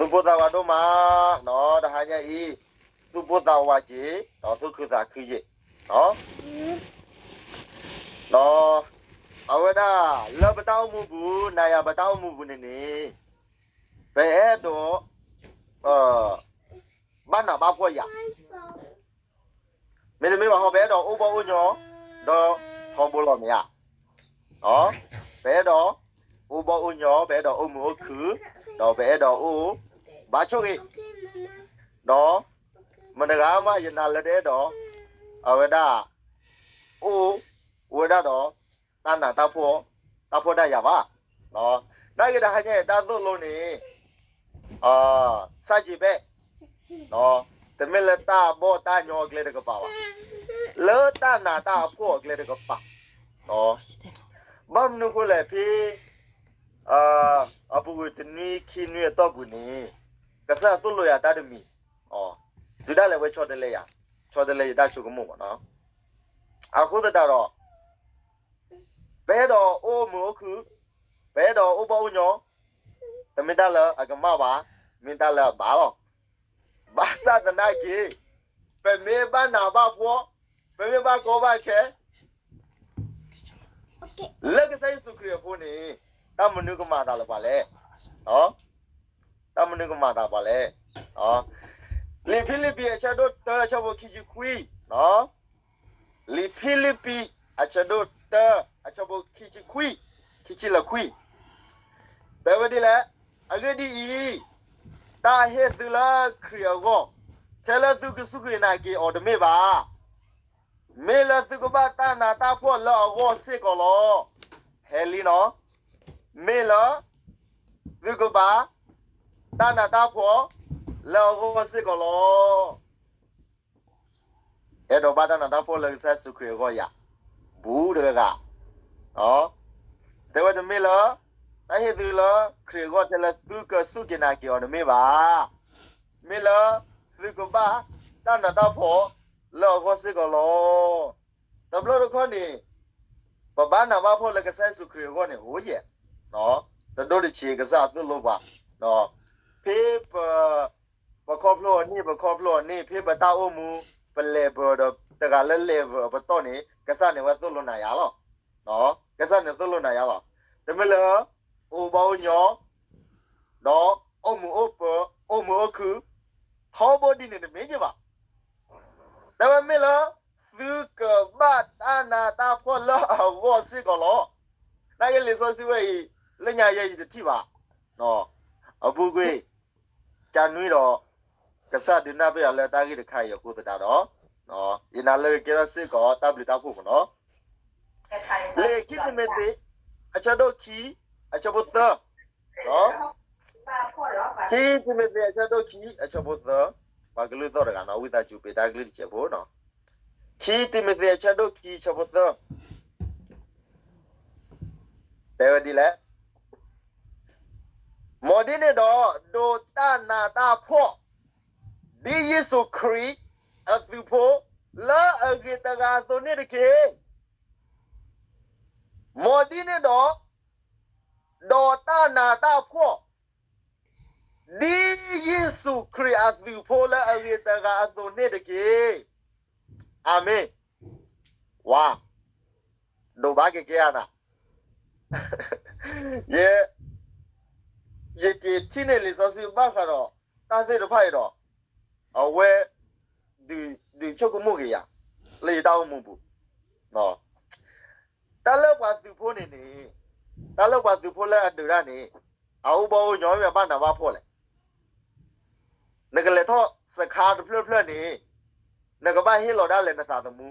သူၣ်ပိၢ်သးဝးဒိၣ်မး, တဟါညါအံၤ, သူၣ်ပိၢ်သးဝးက့ၤ, ဒီးသူၣ်ခုသးခုက့ၤ, ဒီး အဝဲဒၣ် လၢပတၢ်အိၣ်မူပူၤ, နၤယၤပတၢ်အိၣ်မူပူၤန့ၣ်န့ၣ်, ပအဲၣ်ဒိး ဘၣ်နးဘၣ်ဖှီၣ်ယၤ မ့တမ့ၢ်ဘၣ်ဟီ ပအဲၣ်ဒိးအိၣ်ဘီၣ်အိၣ်ညီ, ဒီးထီဘိလီၤမ့ၢ်ဧါ. ပအဲၣ်ဒိးအိၣ်ဘီၣ်အိၣ်ညီ, ပအဲၣ်ဒိးအိၣ်မုာ်အိၣ်ခုၣ်, ဒီးပအဲၣ်ဒိးအိၣ်ဘၣ်ဆိၣ်ဂ့ၤ, ဒီး မတၤတဂၤမး ယနာ်လၢတအဲၣ်ဒိး အဝဲဒၣ် အိၣ်ဝဲဒၣ်ဒီး တၢ်နးတၢ်ဖှီၣ်, တၢ်ဖှီၣ်တၢ်ယာ်ဘၣ်. နာ်က့တဟါညါအံၤ တၢ်သိၣ်လိန့ၣ် စၢ်က့ၤဘဲၣ်, တမ့ၢ်လၢတၢ်ဘီၣ်တၢ်ညီအကျဲတကပၤဘၣ်, လၢတၢ်နးတၢ်ဖှီၣ်အကျဲတကပၤ. ဘၣ်မနုၤအဃိလဲၣ်, ဖဲ အပူၤကွံာ်တနွံခံနွံအတီၢ်ပူၤန့ၣ်, ကစၢ်ယွၤသိၣ်လိယၤတၢ်တမံၤ, တုၤဒၣ်လဲာ်ဝဲဆီတလဲယၤ, ဆီတလဲယတၢ်ဆိကမိၣ်မးနီၤ. အဃိသတးဒီး ပအဲၣ်ဒိးအိၣ်မုာ်အိၣ်ခုၣ်, ပအဲၣ်ဒိးအိၣ်ဘီၣ်အိၣ်ညီ, တမ့ၢ်တၢ်လၢအကမၣ်ဘၣ်, မ့ၢ်တၢ်လၢအဘၣ်လီၤ. ဘၣ်ဆၣ်သနာ်က့ ပမ့ၢ်ဘၣ်နးဘၣ်ဖှီၣ်, ပမ့ၢ်ဘၣ်ကီဘၣ်ခဲ လၢကစၢ်ယ့ၣ်ၡူးခရံာ်အဃိန့ၣ်, တၢ်မနုၤကမၤသးလၢပှၤလဲၣ်. တၢ်မနုၤကမၤသးပှၤလဲၣ်. လံာ်ဖံလံးပံးအဆၢဒိၣ်တၢအဆၢဖိခံဆံခွံ, လံာ်ဖံလံးပံးအဆၢဒိၣ်တၢ အဆၢဖိခံဆံခွံ, ခံဆံလၢခွံ, တဲဝဲဒ်လဲၣ်, အဂ့ၢ်ဒ်အံၤ, တၢ်ဟ့ၣ်သုလၢခရံာ်အဂီၢ်, ထဲလၢသုကစူၢ်က့ၤနာ်က့ၤအီၤတမ့ၢ်ဘၣ်. မ့ၢ်လၢသုကဘၣ်တၢ်နးတၢ်ဖှီၣ်လၢအဂီၢ်စ့ၢ်ကီးလီၤ. ဟဲလံနီၤ, မ့ၢ်လၢ သုကဘၣ် တၢ်နးတၢ်ဖှီၣ် လၢအဂီၢ်စ့ၢ်ကီးလီၤ. အဲၣ်ဒိးဘၣ်တၢ်နးတၢ်ဖှီၣ်လၢကစၢ်ယ့ၣ်ၡူးခရံာ်အဂီၢ်ယၤ, ဘူးတဂၤဂၤ, တဲဝဲတမ့ၢ်လၢ တၢ်ဟ့ၣ်သုလၢခရံာ်အဂီၢ်ထဲလၢသုကစူၢ်က့ၤနာ်က့ၤအီၤတမ့ၢ်ဘၣ်. မ့ၢ်လၢ သုကဘၣ် တၢ်နးတၢ်ဖှီၣ် လၢအဂီၢ်စ့ၢ်ကီးလီၤ. တဘျီတခီၣ်န့ၣ် ပဘၣ်နးဘၣ်ဖှီၣ်လၢကစၢ်ယ့ၣ်ၡူးခရံာ်အဂီၢ်န့ၣ် အိၣ်ယဲၢ်, တဒိၣ်တဆံးကစၢ်အသိၣ်လိပှၤ, ဖဲပ ပခီဖျိအီၤန့ၣ် ပခီဖျိအီၤန့ၣ် ဖဲပတၢ်အိၣ်မူ ပ level ဒီးတဂၤလၢ level အပတီၢ်န့ၣ် ကစၢ်န့ၣ်ဝဲသိၣ်လိနၤယၤလီၤ. ကစၢ်န့ၣ်သိၣ်လိနၤယၤလီၤ. တမ့ၢ်လၢ အိၣ်ဘီၣ်အိၣ်ညီ ဒီးအိၣ်မုာ်အိၣ်ပၢၤ အိၣ်မုာ်အိၣ်ခုၣ် ထီဘိဒ်န့ၣ်တမ့ၢ်က့ၤဘၣ်. တဲဝဲမ့ၢ်လၢ သုကဘၣ်တၢ်နးတၢ်ဖှီၣ်လၢအဂီၢ်စ့ၢ်ကီးလီၤ. နာ်က့လံာ်စီဆှံဝဲအံၤ လၢညါယဲအံၤတထံၣ်ဘၣ်. အပူၤကွံာ် ကနွံဒီး ကစၢ်ဒုးနၢ်ပၢၢ်ယၤလၢတၢ်ဂ့ၢ်တခါအံၤအဃိသတးဒီး ယနာ်လၢကကဲထီၣ်စ့ၢ်ကီးတၢ်ဘျုးတၢ်ဖှိၣ်မးနီၤ. လံာ်ခံတံၤမသ့း အဆၢဒိၣ်ခံ အဆၢဖိသၢ, ခံတံၤမသ့း အဆၢဒိၣ်ခံ အဆၢဖိသၢ, ပှၤကလုၢ်သီၣ်တဂၤနီၤ ဝံသးစူၤပ့ၤတၢ်ကလုၢ်တစဲးဖိနီၤ. ခံတံၤမသ့း အဆၢဒိၣ်ခံ အဆၢဖိသၢ တဲဝဲဒ်လဲၣ်. မ်ဒ်န့ၣ်ဒီး ဒိးတၢ်နးတၢ်ဖှီၣ် ဒ်ယ့ၣ်ၡူးခရံာ်အသုးဖိ လၢအဂ့ၤတဂၤအသိးန့ၣ်တက့ၢ်. မ်ဒ်န့ၣ်ဒီး ဒိးတၢ်နးတၢ်ဖှီၣ် ဒ်ယ့ၣ်ၡူးခရံာ်အသုးဖိလၢအဂ့ၤတဂၤအသိးန့ၣ်တက့ၢ်. အၤမ့ၣ်. ဝါ, ဒိးဘၣ်ကကဲဧါနၤ. ယ, ယက့ၤထံၣ်န့ၢ်လံာ်စီဆှံဘၣ်ဃးဒီး တၢ်သ့ၣ်တဖၣ်အံၤဒီး အဝဲ ဒုးဆိကမိၣ်က့ၤယၤ လၢယတၢ်အိၣ်မူပူၤ တၢ်လၢပှၤသုးဖိန့ၣ်န့ၣ်, တၢ်လၢပှၤသုးဖိလၢအဒုးတၢ်န့ၣ် အအိၣ်ဘီၣ်အိၣ်ညီမ့ၢ်ဘၣ်နးဘၣ်ဖှီၣ်လဲၣ်. နကလဲၤထီၣ်စခါတဖျၢၣ်ဖျၢၣ်န့ၣ် နကဘၣ်ဟ့ၣ်လီၤဒၣ်လဲာ်နသးသမူ,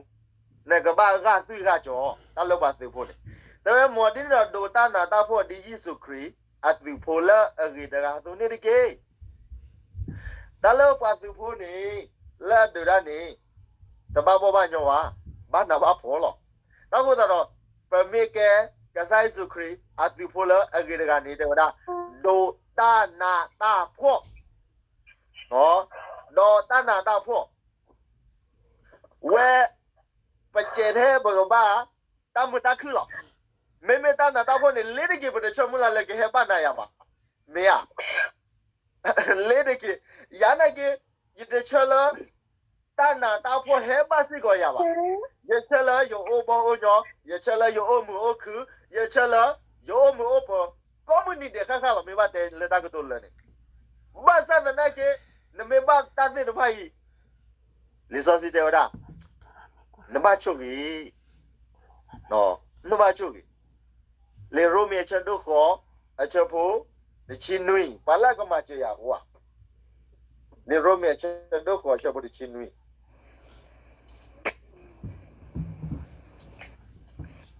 နကဘၣ်ဂာ်သွံၣ်ဂာ်စီၤ, တၢ်လၢပှၤသုးဖိန့ၣ်. တဲဝဲမ်ဒ်န့ၣ်ဒီး ဒိးတၢ်နးတၢ်ဖှီၣ်ဒ်ယ့ၣ်ၡူးခရံာ် အသုးဖိလၢအဂ့ၤတဂၤအသိးန့ၣ်တက့ၢ်. တၢ်လၢပှၤသုးဖိန့ၣ် လၢအဒုးတၢ်န့ၣ် တဘၣ်ဘီၣ်ဘၣ်ညီဘၣ်, ဘၣ်နးဘၣ်ဖှီၣ်လီၤ. တၢ်ဃိသတးဒီး ပမ့ၢ်ကဲ ကစၢ်ယ့ၣ်ၡူးခရံာ် အသုးဖိလၢအဂ့ၤတဂၤန့ၣ် တဲဝဲဒၣ် ဒိးတၢ်နးတၢ်ဖှီၣ်, ဒိးတၢ်နးတၢ်ဖှီၣ် ဝဲ ပစဲးထဲပကဘၣ် တၢ်မုာ်တၢ်ခုၣ်လီၤ. မ့မ့ၢ်တၢ်နးတၢ်ဖှီၣ်န့ၣ် လ့ၤတက့ၤ ပတဆၢမုၢ်လၢ်လၢကဟဲဘၣ်နၤယၤဘၣ်. မ့ၢ်ဧါ. လ့တက့ၢ်. ယၤနာ်က့, ယတဆၢလၢ တၢ်နးတၢ်ဖှီၣ်ဟဲဘၣ်စ့ၢ်ကီးယၤဘၣ်. ယဆၢလၢယအိၣ်ဘီၣ်အိၣ်ညီ, ယဆၢလၢယအိၣ်မုာ်အိၣ်ခုၣ်, ယဆၢလၢယအိၣ်မုာ်အိၣ်ပၢၤ, ကိးမုၢ်နံၤဒဲးဃၣ်ဃၣ်လီၤ မ့ၢ်ဘၣ်တဲလၢတၢ်ကတိၤလၢာ်န့ၣ်. ဘၣ်ဆၣ်သနာ်က့, နမ့ၢ်ဘၣ်တၢ်သ့ၣ်တဖၣ်အံၤ, လံာ်စီဆှံတဲဝဲဒၣ်, နဘၣ်ဆိၣ်ဂ့ၤ, နဘၣ်ဆိၣ်ဂ့ၤ. လံာ်ရိမ့ၤအဆၢဒိၣ်ဃိး, အဆၢဖိတဆံနွံ, ပှၤလၢအကမၤစၢၤယၤအဃိဧါ. လံာ်ရိမ့ၤအဆၢဒိၣ်ဃိး အဆၢဖိတဆံနွံ.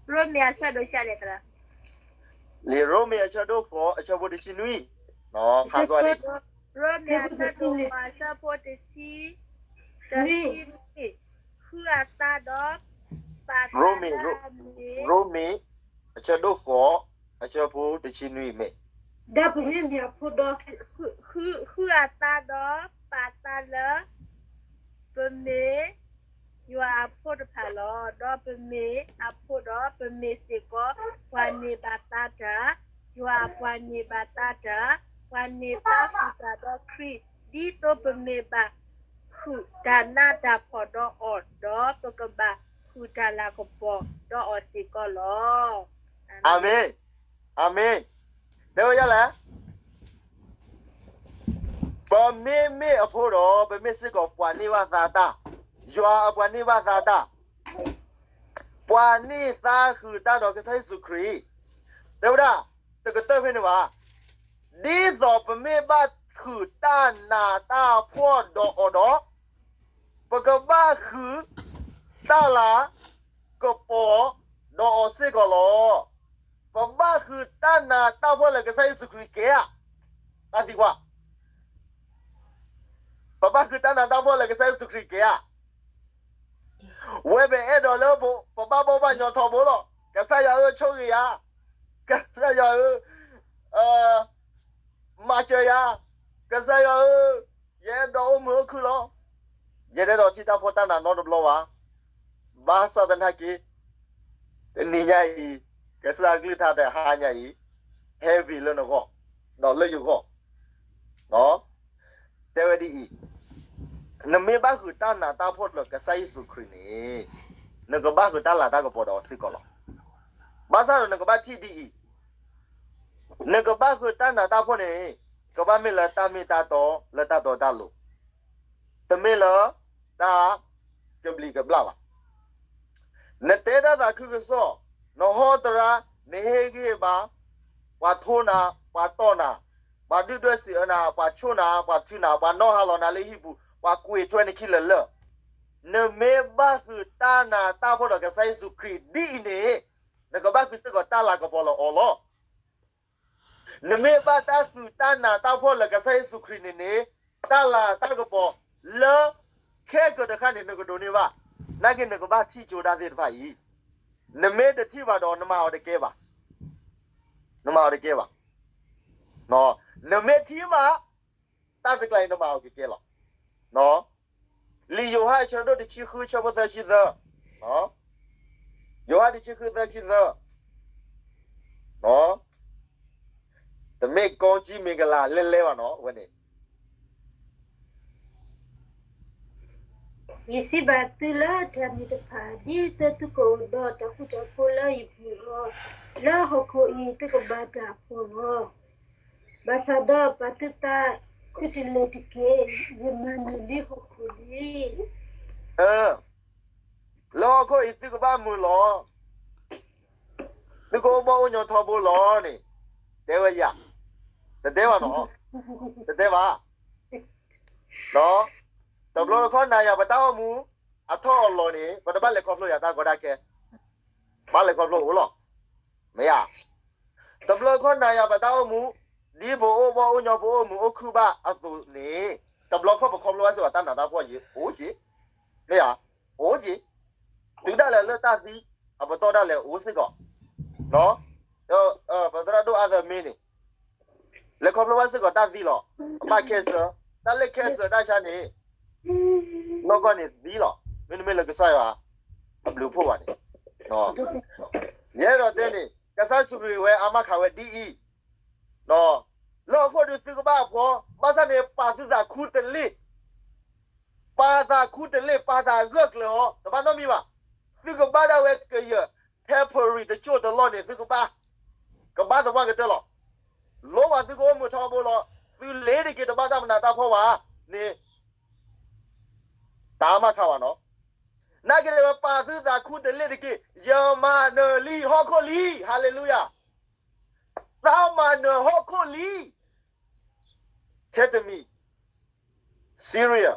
ရိမ့ၤအဆၢဒိၣ် လံာ်ရိမ့ၤအဆၢဒိၣ်ဃိး အဆၢဖိတဆံနွံ, ဖးစီန့ၣ်, ရိမ့ၤအဆၢဒိၣ်ဃိး အဆၢဖိတဆံ, တဆံနွံ, ဃုအသးဒီး ပာ်သးလၢအမ့ၢ် ရိမ့ၤ အဆၢဒိၣ်ဃိး အဆၢဖိတဆံနွံမ့ၢ် ဒီးပမ့ၢ်မ့ၢ်အဖိဒီး ဃုအသးဒီးပာ်သးလၢ ပမ့ၢ်ယွၤအဖိတဖၣ်လီၤ. ဒီးပမ့ၢ်အဖိဒီး ပမ့ၢ်စ့ၢ်ကီးပှၤန့ၢ်ဘၣ်သါတၢ်, ယွၤအပှၤန့ၢ်ဘၣ်သါတၢ်, ပှၤန့ၢ်သါဃုာ်တၢ်ဒီးခရံာ်, ဒ်သိးပမ့ၢ်ဘၣ်ဃုာ်တၢ်နးတၢ်ဖှီၣ်ဒီးအီၤ, ဒီးပကဘၣ်ဃုာ်တၢ်လၤကပီၤဒီးအီၤစ့ၢ်ကီးလီၤ. အၤမ့ၣ်, အၤမ့ၣ်. တဲဝဲဒ်လဲၣ်, ပမ့မ့ၢ်အဖိဒီး ပမ့ၢ်စ့ၢ်ကီးပှၤန့ၢ်ဘၣ်သါတၢ်, ယွၤအပှၤန့ၢ်ဘၣ်သါတၢ်, ပှၤန့ၢ်သါဃုာ်တၢ်ဒီးကစၢ်ယ့ၣ်ၡူးခရံာ်, တဲဝဲဒၣ်, တကတၢၢ်ဖဲန့ၣ်ဘၣ်, ဒ်သိးပမ့ၢ်ဘၣ်ဃုာ်တၢ်နးတၢ်ဖှီၣ်ဒီးအီၤဒီး ပကဘၣ်ဃုာ်တၢ်လၤကပီၤဒီးအီၤစ့ၢ်ကီးလီၤ. ပဘၣ်ဃုာ်တၢ်နးတၢ်ဖှီၣ်လၢကစၢ်ယ့ၣ်ၡူးခရံာ်ကဲဧါ. တၢ်သံကွၢ်, ပဘၣ်ဃုာ်တၢ်နးတၢ်ဖှီၣ်လၢကစၢ်ယ့ၣ်ၡူးခရံာ်ကဲဧါ. ဝဲပအဲၣ်ဒိးလၢပဘၣ်ဘီၣ်ဘၣ်ညီထီဘိလီၤ. ကစၢ်ယွၤဧၢ ဆိၣ်ဂ့ၤယၤ, ကစၢ်ယွၤဧၢ, မၤစၢၤယၤ, ကစၢ်ယွၤဧၢ, ယအဲၣ်ဒိးအိၣ်မုာ်အိၣ်ခုၣ်လီၤ. ယတအဲၣ်ဒိးထံၣ်တၢ်ဖှီၣ်တၢ်နးနီတဘျီဘၣ်. ဘၣ်ဆၣ်သနာ်က့, တနံၤညါအံၤ, ကစၢ်ကလုၢ်ကထါတဟါညါအံၤ, heavy လၢနဂီၢ်, ဒီးလၢယဂီၢ်, တဲဝဲဒ်အံၤ, နမ့ၢ်ဘၣ်ဃုာ်တၢ်နးတၢ်ဖှီၣ်လၢကစၢ်ယ့ၣ်ၡူးခရံာ်န့ၣ်, နကဘၣ်ဃုာ်တၢ်လၤတၢ်ကပီၤဒီးအီၤစ့ၢ်ကီးလီၤ. ဘၣ်ဆၣ်ဒီးနကဘၣ်ထံၣ်ဒ်အံၤ, နကဘၣ်ဃုာ်တၢ်နးတၢ်ဖှီၣ်န့ၣ်, ကဘၣ်မ့ၢ်လၢတၢ်မ့ၢ်တၢ်တီလၢတၢ်တီတၢ်လိၤ, တမ့ၢ်လၢတၢ်ကဘျံးကဘျၣ်ဘၣ်. နတဲတၢ်သးခုကစီၣ်, နဟီၣ်သရၣ်, နဟ့ၣ်ဂံၢ်ဟ့ၣ်ဘါ, ပှၤထိနၤ, ပှၤတီၢ်နၤ, ပှၤဒုၣ်ဒွဲၣ်စံးအၢနၤ, ပှၤဆိၣ်နၤ, ပှၤထုနၤ, ပှၤနီၣ်ဟးလီၤနၤလၢဟံၣ်ပူၤ, ပှၤကွံာ်ထွဲနခံလၢာ်လၢာ်, နမ့ၢ်ဘၣ်ဃုာ်တၢ်နးတၢ်ဖှီၣ်ဒီးကစၢ်ယ့ၣ်ၡူးခရံာ်ဒ်အံၤန့ၣ်, နကဘၣ်ဃုာ်စ့ၢ်ကီးတၢ်လၤကပီၤလၢအီၤလီၤ. နမ့ၢ်ဘၣ်တၢ်ဃုာ်တၢ်နးတၢ်ဖှီၣ်လၢကစၢ်ယ့ၣ်ၡူးခရံာ်န့ၣ်န့ၣ်, တၢ်လၤတၢ်ကပီၤလၢခဲကၢၤတခါန့ၣ် နကဒိးန့ၢ်ဘၣ်, နာ်က့နကဘၣ်ထံၣ်ကၠိတၢ်သ့ၣ်တဖၣ်အံၤ, နမ့ၢ်တထံၣ်ဘၣ်ဒီးနမၤအီၤတကဲဘၣ်, နမၤအီၤတကဲဘၣ်. နမ့ၢ်ထံၣ်မး, တၢ်တကျါအံၤနမၤအီၤကကဲလီၤ. လံာ်ယိၤဟၣ်အဆၢဒိၣ်တဆံဃု ဆၢဖိသၢဆံသၢ, ယိၤဟၣ်တဆံဃုသၢဆံသၢ, တမ့ၢ်ကိးကံမ့ၢ်ကလၤလဲလဲဘၣ်နီၤ အဝဲန့ၣ် ယစံးဘၣ်သုလၢတၢ်န့ၣ်တဖၣ်, ဒ်သိးသုကအိၣ်ဒီးတၢ်ဃူတၢ်ဖိးလၢယပူၤလီၤ. လၢဟီၣ်ခိၣ်အံၤသုကဘၣ်တၢ်အဖှီၣ်လီၤ. ဘၣ်ဆၣ်ဒီးပာ်သုသးခုတလၢာ်တက့ၢ်. ယမၤနၢၤလံဟီၣ်ခိၣ်လံ. လၢဟီၣ်ခိၣ်အံၤသုကဘၣ်မုာ်လီၤ. သုကအိၣ်ဘီၣ်အိၣ်ညီထီဘိလီၤန့ၣ် တဲဝဲယၤ, တတဲဘၣ်နီၤ, တတဲဘၣ်. တဘျီတခီၣ်နၤယၤပတၢ်အိၣ်မူ အထီၣ်အလီၤန့ၣ် ပတဘၣ်လဲၤခီဖျိယၤတၢ်ကီတၢ်ခဲ, ဘၣ်လဲၤခီဖျိအိၣ်လီၤ. မ့ၢ်ဧါ. တဘျီတခီၣ်နၤယၤပတၢ်အိၣ်မူ ဒ်ပအိၣ်ဘီၣ်အိၣ်ညီပအိၣ်မုာ်အိၣ်ခုၣ်ဘၣ်အသိးန့ၣ် တဘျီခီၣ်ပခီဖျိဘၣ်စ့ၢ်ကီးတၢ်နးတၢ်ဖှီၣ်ယံၤ အိၣ်က့ၤ, မ့ၢ်ဧါ, အိၣ်က့ၤ, တုၤဒၣ်လဲာ်လၢတၢ်သံ အပတီၢ်ဒၣ်လဲာ်အိၣ်စ့ၢ်ကီး, ပသရၣ်ဒိၣ်အါသၢမ့ၢ်န့ၣ် လဲၤခီဖျိဘၣ်စ့ၢ်ကီးတၢ်သံလီၤ. အဘၣ်ခဲစၢၤ, တၢ်လၢခဲစၢၤတၢ်ဆါန့ၣ် နီၢ်ကီၢ်န့ၣ်သံလီၤ. မ့တမ့ၢ်လၢကစၢ်ယွၤအဘျုးအဖှိၣ်ဘၣ်န့ၣ်, ယအဲၣ်ဒိးတဲန့ၣ် ကစၢ်ယ့ၣ်ၡူးခရံာ်ဝဲအါမးခးဝဲဒ်အံၤ, လၢဟီၣ်ခိၣ်ဒုးသုကဘၣ် ပှၤတဂၤဃီ, ဘၣ်ဆၣ်န့ၣ် ပာ်သုသးခူတလ့ၢ်, ပာ်သးခူတလ့ၢ်, ပာ်သးဂၢၢ်ကျၢၤအီၤ, တဘၣ်နီတမံၤဘၣ်. သုကဘၣ်ဒၣ်ဝဲကယၢၤ temporary တစိၢ်တလီၢ်န့ၣ် သုကဘၣ်, ကဘၣ်သပှၢ်ကတၢၢ်လီၤ. လိၣ်ဘၣ်သုကအိၣ်မုာ်ထီဘိလီၤ. သုလ့ၤတက့ၤ တဘၣ်တၢ်မနုၤတၢ်ဖှီၣ်ဘၣ်န့ၣ် တၢ်မၤခးဘၣ်နီၤ. နာ်က့ၤဝဲ ပာ်သုသးခူတလ့ၢ်တက့ၢ်. ယမၤနၢၤလံဟီၣ်ခိၣ်လံ. Hallelujah. သးမၤနၢၤဟီၣ်ခိၣ်လံ. Tell me, Syria,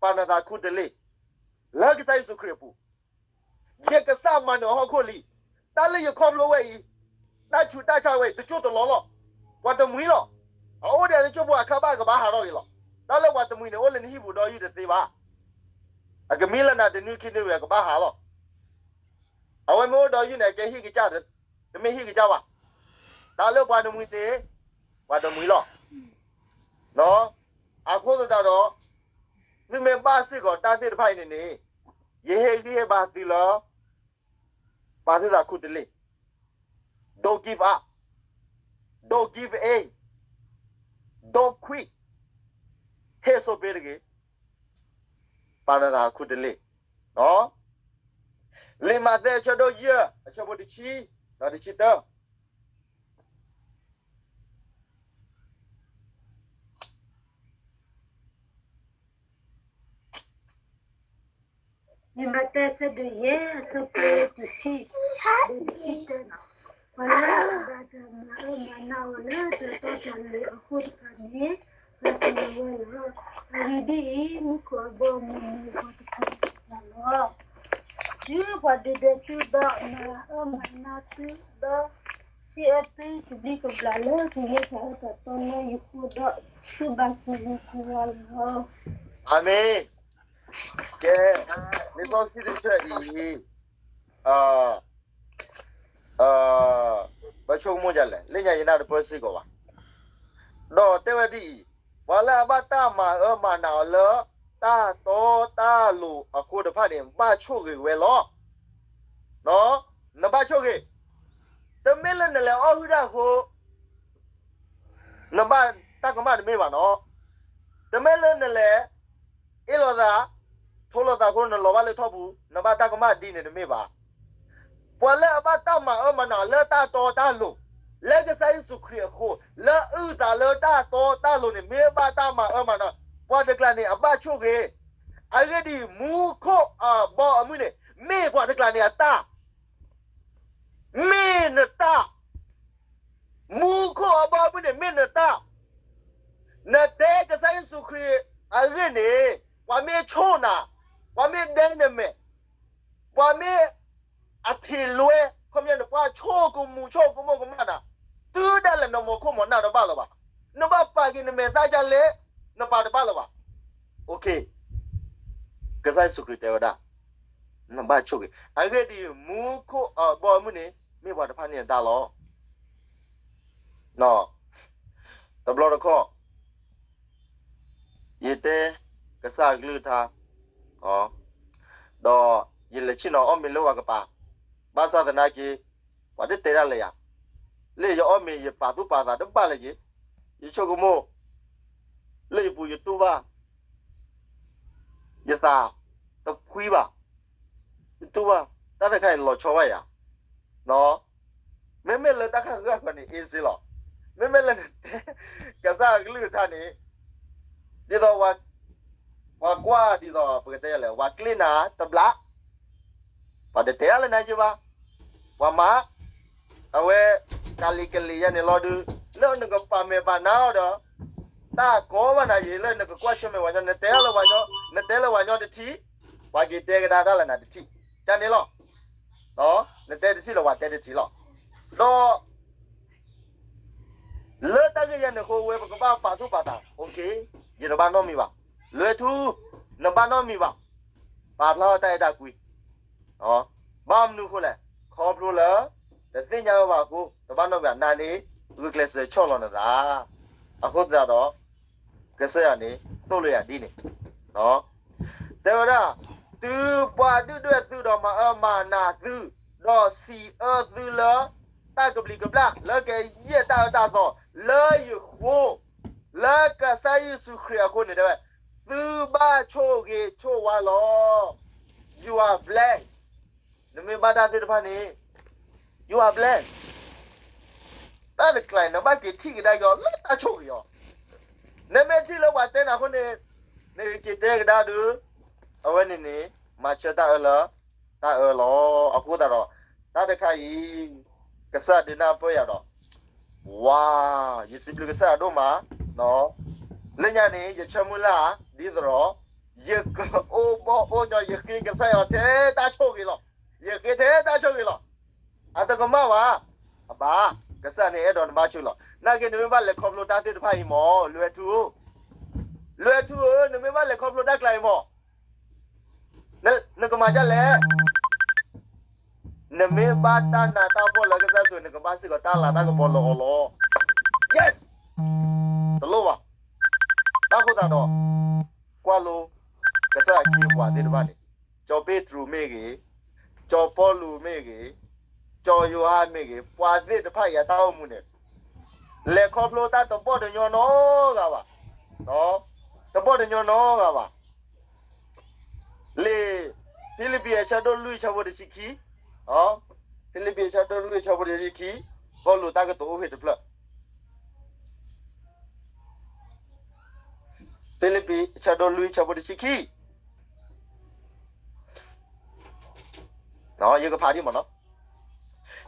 ပာ်နသးခူတလ့ၢ် လၢကစၢ်ယ့ၣ်ၡူးခရံာ်အပူၤ, ယကစၢ်မၤနၢၤဟီၣ်ခိၣ်လံ. တၢ်လၢယခီဖျိဝဲအံၤ, တၢ်ဆူးတၢ်ဆါဝဲအံၤ တစိၢ်တလီၢ်လီၤ. ပှၤတမှံၤလီၤ. အအိၣ်ဒီးတစိၢ်ဖိအခါဘၣ်ကဘၣ်ဟးထီၣ်က့ၤလီၤ. တၢ်လၢပှၤတမှံၤန့ၣ် အိၣ်လၢနဟံၣ်ပူၤဒီးယုၢ်တသ့ဘၣ်. အကမံလၢနၤတနွံခံနွံဝဲ အကဘၣ်ဟးလီၤ. အဝဲမ့ၢ်အိၣ်ဒီးယုၢ်န့ၣ် အကဟ့ၣ်ကစၢ်, တမ့ၢ်ဟ့ၣ်ကစၢ်ဘၣ်. တၢ်လၢပှၤတမှံၤန့ၣ် ပှၤတမှံၤလီၤ. အဃိသတးဒီး သုမ့ၢ်ဘၣ်စ့ၢ်ကီးတၢ်သ့ၣ်တဖၣ်အံၤန့ၣ်န့ၣ်, ယဟ့ၣ်ဂံၢ်ဟ့ၣ်ဘါသုလၢ ပာ်သုသးခူတလ့ၢ်. Don't give up. Don't give in. Don't quit. ဟ့ၣ်စိပ့တဂ့ၤ. ပာ်နသးခူတလ့ၢ်. လံာ်မးသဲအဆၢဒိၣ်ယဲၢ် အဆၢဖိတဆံ, ဒီးတဆံတၢ. လံာ်မးသဲအဆၢဒိၣ်ယဲၢ် အဆၢဖိတဆံ, ဒီးတဆံတၢ, ပှၤလၢအဘၣ်တၢ်မၤအၢမၤနးအီၤလၢတၢ်တီတၢ်လိၤအဃိတဖၣ်န့ၣ်, ပှၤစံးဝဲလီၤ. အဂ့ၢ်ဒ်အံၤ, မူခိၣ်အဘီအမုၢ်န့ၣ်ပှၤတဖၣ်န့ၣ်လီၤ. တုၤပှၤဒုၣ်ဒွဲၣ်သုဘၣ်မၤအၢမၤနးသုဒီး စံးအၢသုကဘျံးကဘျၣ်လၢကယဲၢ်တၢ်အၢတၢ်သီလၢယဃိဒီးသုဘၣ်စၢၤဂ့ၤစၢၤဝါလီၤ. အၤမ့ၣ်. ကဲ, လံာ်စီဆှံတဆၢအံၤ ပဆိကမိၣ်ဒ်လဲၣ်, လၢညါယနၢ်တပၢၢ်စ့ၢ်ကီးဘၣ်. ဒီးတဲဝဲဒ်အံၤ, ပှၤလၢအဘၣ်တၢ်မၤအၢမၤနးအီၤလၢတၢ်တီတၢ်လိၤအဃိတဖၣ်န့ၣ် ဘၣ်ဆိၣ်ဂ့ၤဝဲလီၤ. နဘၣ်ဆိၣ်ဂ့ၤ, တမ့ၢ်လၢနလဲၤအီၣ်ဟုၣ်တၢ်အဃိ နဘၣ်တၢ်ကမၣ်တမ့ၢ်ဘၣ်နီၤ. တမ့ၢ်လၢနလဲၤ အ့ၣ်လိာ်သး, ထိလိာ်သးအဃိ နလီၤဘၣ်လၢထီၣ်ပူၤ နဘၣ်တၢ်ကမၣ်ဒ်န့ၣ်တမ့ၢ်ဘၣ်. ပှၤလၢအဘၣ်တၢ်မၤအၢမၤနးလၢတၢ်တီတၢ်လိၤ, လၢကစၢ်ယ့ၣ်ၡူးခရံာ်အဃိ, လၢအုၣ်သးလၢတၢ်တီတၢ်လိၤန့ၣ် မ့ၢ်ဘၣ်တၢ်မၤအၢမၤနး, ပှၤတကျါန့ၣ် အဘၣ်ဆိၣ်ဂ့ၤ. အဂ့ၢ်ဒ်အံၤ, မူခိၣ်အဘီအမုၢ်န့ၣ် မ့ၢ်ပှၤတကျါန့ၣ်အတၢ် မ့ၢ်နတၢ်, မူခိၣ်အဘီအမုၢ်န့ၣ် မ့ၢ်နတၢ်. နတဲကစၢ်ယ့ၣ်ၡူးခရံာ်အဂ့ၢ်န့ၣ်, ပှၤမ့ၢ်ဆိၣ်နၤ, ပှၤမ့ၢ်ဒဲနမဲာ်, ပှၤမ့ၢ်အထံၣ်လွဲ, ခီပညီန့ၣ် ပှၤဆိၣ်ကမူၤဆိၣ်ကမိၣ်ကမၣ်နၤ, တုၤဒၣ်လဲာ်နမိၢ်ခိၣ်မိၢ်နၢ်တဘၣ်လၢၤဘၣ်. နဘၣ်ပာ်က့ၤနမဲာ်သၣ်ဒ်လဲၣ်, နပာ်တဘၣ်လၢၤဘၣ်. ကစၢ်ယ့ၣ်ၡူးခရံာ်တဲဝဲဒၣ်, နဘၣ်ဆိၣ်ဂ့ၤ. အဂ့ၢ်ဒ်အံၤ, မူခိၣ်အဘီအမုၢ်န့ၣ် မ့ၢ်ပှၤတဖၣ်န့ၣ်အတၢ်လီၤ. တဘျီတခီၣ်, ယတဲကစၢ်အကလုၢ်ကထါ, ဒီးယလဲၤဆ့ၣ်နီၤအီၣ်မ့ၤလၢပှၤကပၤ, ဘၣ်ဆၣ်သနာ်က့ ပှၤတတဲဒၣ်လၢယၤ, လၢယအီၣ်မ့ၤယပာ်သူၣ်ပာ်သးတဘၣ်လၢၤက့ၤ, ယဆိကမိၣ် လၢယပူၤယတူၢ်ဘၣ် ယသးတဖှံဘၣ်, ယတူၢ်ဘၣ်, တၢ်တခါအံၤလီၤဆီဘၣ်ယၤ, မ့မ့ၢ်လၢတၢ်ခါဂ့ၢ်ဃီန့ၣ် easy လီၤ. မ့မ့ၢ်လၢနတဲ ကစၢ်အကလုၢ်ကထါန့ၣ်, ဒ်သိး ပှၤကွၢ်ဒ်သိး ပကတဲလဲၣ် ပှၤကျ့နၤတဘျီ, ပှၤတတဲဒၣ်လၢနၤယ့ၢ်ဘၣ်, ပှၤမၤ အဝဲ ကလံၤကလံၤယဲန့ၣ်လီၤဒုး, လၢနကပာ်မဲာ်ပာ်နါအီၤဒီး တၢ်ကီဘၣ်နၤယ့ၢ် လၢနကကွၢ်ဆၢၣ်မဲာ်ပှၤညီ, နတဲလၢပှၤညီ, နတဲလၢပှၤညီတထံၣ်, ပှၤက့ၤတဲကဒါတၢ်လၢနၤတထံၣ်, တၢ်န့ၣ်လီၤ. နတဲတထံၣ်ဒီးပှၤတဲတထံၣ်လီၤ. ဒီး လၢတၢ်ဂ့ၢ်ယဲန့ၣ်အဃိ ဝဲပကဘၣ်ပာ်သူၣ်ပာ်သး, ယတဘၣ်နီတမံၤဘၣ်, လွဲထူ, နဘၣ်နီတမံၤဘၣ်, ပာ်ဖျါထီၣ်တၢ်အဲၣ်တၢ်ကွံ ဘၣ်မနုၤအဃိလဲၣ်, ခီဖျိလၢ တသ့ၣ်ညါဝဲဘၣ်အဃိ, တဘၣ်နီတမံၤဘၣ်, နၤန့ၣ် ဂုာ်ကျဲးစၢးဆီၣ်လီၤနသး, အဃိသတးဒီး ကစၢ်ယွၤန့ၣ် သိၣ်လိယၤဒ်န့ၣ်, တဲဝဲဒၣ်, တုၤပှၤဒုၣ်ဒွဲၣ်သုဒီးမၤအၢမၤနးသု, ဒီးစံးအၢသုလၢ တၢ်ကဘျံးကဘျၣ် လၢကယဲၢ်တၢ်အၢတၢ်သီ လၢယဃိ, လၢ ကစၢ်ယ့ၣ်ၡူးခရံာ်အဃိန့ၣ်တဲဝဲ, သုဘၣ်ဆိၣ်ဂ့ၤဆိၣ်ဝါလီၤ. You are blessed. နမ့ၢ်ဘၣ်တၢ်သ့ၣ်တဖၣ်န့ၣ် you are blessed. တၢ်တကျါအံၤ နဘၣ်က့ၤထံၣ်ကဒါက့ၤအီၤလၢတၢ်ဆိၣ်ဂ့ၤအီၤ, နမ့ၢ်ထံၣ်လၢပှၤတဲနၤအဃိန့ၣ် နက့ၤတဲကဒါဒီး အဝဲန့ၣ်န့ၣ် မၤဆၢတၢ်အၢလၢ တၢ်အၢလီၤ. အဃိသတးဒီး တၢ်တခါအံၤ ကစၢ်ဒုးနၢ်ပၢၢ်ယၤဒီး ဝါ, ယစံးဘျုးကစၢ်ယွၤဒိၣ်မး, လၢညါန့ၣ် ယဆၢမုၢ်လၢ် ဒ်သိးဒီး ယကအိၣ်ဘီၣ်အိၣ်ညီ ယဃ့ကစၢ်ယွၤထဲတၢ်ဆိၣ်ဂ့ၤလီၤ. ယဃ့ထဲတၢ်ဆိၣ်ဂ့ၤလီၤ. အတကမၣ်ဘၣ်, အဘၣ်, ကစၢ်န့ၣ်အဲၣ်ဒိးနဘၣ်ဆိၣ်လီၤ. နာ်က့ နမ့ၢ်ဘၣ်လဲၤခီဖျိတၢ်သ့ၣ်တဖၣ်အံၤမ့ၢ် လွဲၤထူဧၢ, လွဲၤထူဧၢ, နမ့ၢ်ဘၣ်လဲၤခီဖျိတၢ်ကျါအံၤမ့ၢ် နကမၤဒ်လဲၣ်. နမ့ၢ်ဘၣ်တၢ်နးတၢ်ဖှီၣ်လၢကစၢ်ယွၤ နကဘၣ်စ့ၢ်ကီးတၢ်လၤတၢ်ကပီၤလၢအီၤလီၤ. Yes. တလိၣ်ဘၣ်. တၢ်ဃိသတးဒီး ကွၢ်လိ ကစၢ်ယွၤခ့ပှၤသ့ၣ်တဖၣ်န့ၣ်, စီၤပ့းတရူးမ့ၢ်ဂ့ၤ, စီၤပီလူးမ့ၢ်ဂ့ၤ, စီၤယိၤဟၣ်မ့ၢ်ဂ့ၤ, ပှၤသ့ၣ်တဖၣ်အံၤအတၢ်အိၣ်မူန့ၣ် လဲၤခီဖျိတၢ်တဘီၣ်တညီနီတဂၤဘၣ်. တဘီၣ်တညီနီတဂၤဘၣ်. လံာ် ဖံလံးပံးအဆၢဒိၣ်လွံၢ်ဆၢဖိတဆံခံ, ဖံလံးပံးအဆၢဒိၣ်လွံၢ်ဆၢဖိတဆံခံ, ပီလူးတၢ်ကတိၤအိၣ်ဖဲတဖျၢၣ် ဖံလံးပံးအဆၢဒိၣ်လွံၢ်ဆၢဖိတဆံခံ, ယကဖးဒ်မ့ၢ်နီၤ,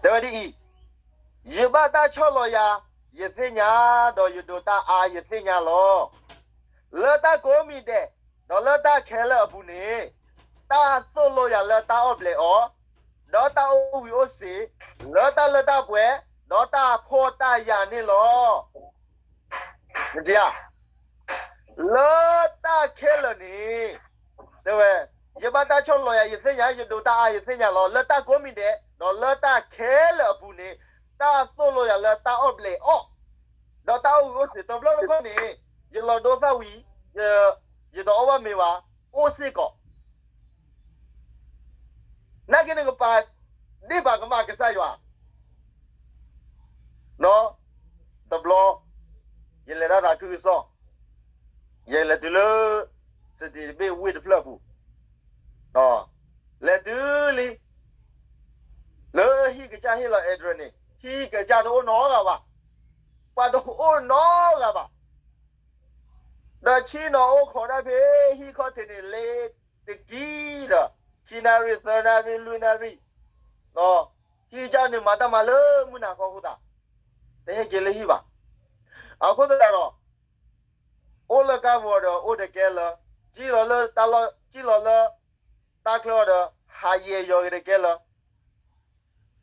တဲဝဲဒ်အံၤ, ယဘၣ်တၢ်ဆီၣ်လီၤယၤ ယသ့ၣ်ညါ, ဒီးယဒိးတၢ်အါ ယသ့ၣ်ညါလီၤ. လၢတၢ်ကိးမံၤဒဲး, ဒီးလၢတၢ်ခဲလၢာ်အပူၤန့ၣ်, တၢ်သိၣ်လိယၤလၢတၢ်အီၣ်ဘျဲးအီၣ်, ဒီးတၢ်အိၣ်ဝံၤအိၣ်စ့ၤ, လၢတၢ်လၢတၢ်ပှဲၤ, ဒီးတၢ်ဖှီၣ်တၢ်ယာ်န့ၣ်လီၤ. မ့ၢ်ဧါ, လၢတၢ်ခဲလၢာ်န့ၣ်, တဲဝဲ, ယဘၣ်တၢ်ဆီၣ်လီၤယၤ ယသ့ၣ်ညါ, ယဒိးတၢ်အါ ယသ့ၣ်ညါလီၤ. လၢတၢ်ကိးမံၤဒဲး, ဒီးလၢတၢ်ခဲလၢာ်အပူၤန့ၣ်, တၢ်သိၣ်လိယၤလၢတၢ်အီၣ်ဘျဲးအီၣ်, ဒီးတၢ်အိၣ်ဝံၤအိၣ်စ့ၤ, တဘျီတခီၣ်န့ၣ်, ယလီၤဒိသၣ်ဝံၤ, ယတအီၣ်ဘၣ်မ့ၤဘၣ်, အိၣ်စ့ၢ်ကီး နာ်က့ နကပာ်ဒ့ၣ်ပာ်ကမၣ်ကစၢ်ယွၤ, တဘျီ, ယလဲၤတၢ်သးခုကစီၣ်, ယလဲၤတုၤလၢ စတံးတဘ့ၣ်ဝ့ၢ်တဖျၢၣ်အပူၤ, လဲၤတုၤလံ, လၢဟံၣ်ကစၢ်ဟ့ၣ်လီၤ address န့ၣ်, ဟံၣ်ကစၢ်တအိၣ်နီတဂၤဘၣ်, ပှၤတအိၣ်နီတဂၤဘၣ်. ဒီးဆ့ၣ်နီၤအိၣ်ခိးတၢ်ဖဲဟံၣ်ခီၣ်ထံးန့ၣ် လ့ၤတကံဒီး, ခံနၣ်ရံၣ်, သၢနၣ်ရံၣ်, လွံၢ်နၣ်ရံၣ်, ဟံၣ်ကစၢ်န့ၣ်မၤတၢ်မၤလၢမုၢ်နၤခီအဃိသတး, တဟဲက့ၤလၢဟံၣ်ဘၣ်. အဃိသတးဒီး, အိၣ်လၢကါပူၤဒီးအိၣ်တကဲလၢ, စံၣ်လီၤလၢတၢ်လီၢ်, စံၣ်လီၤလၢတၢ်ချၢအီၤဒီး ဟးယဲၤယီၤက့ၤတကဲလၢ,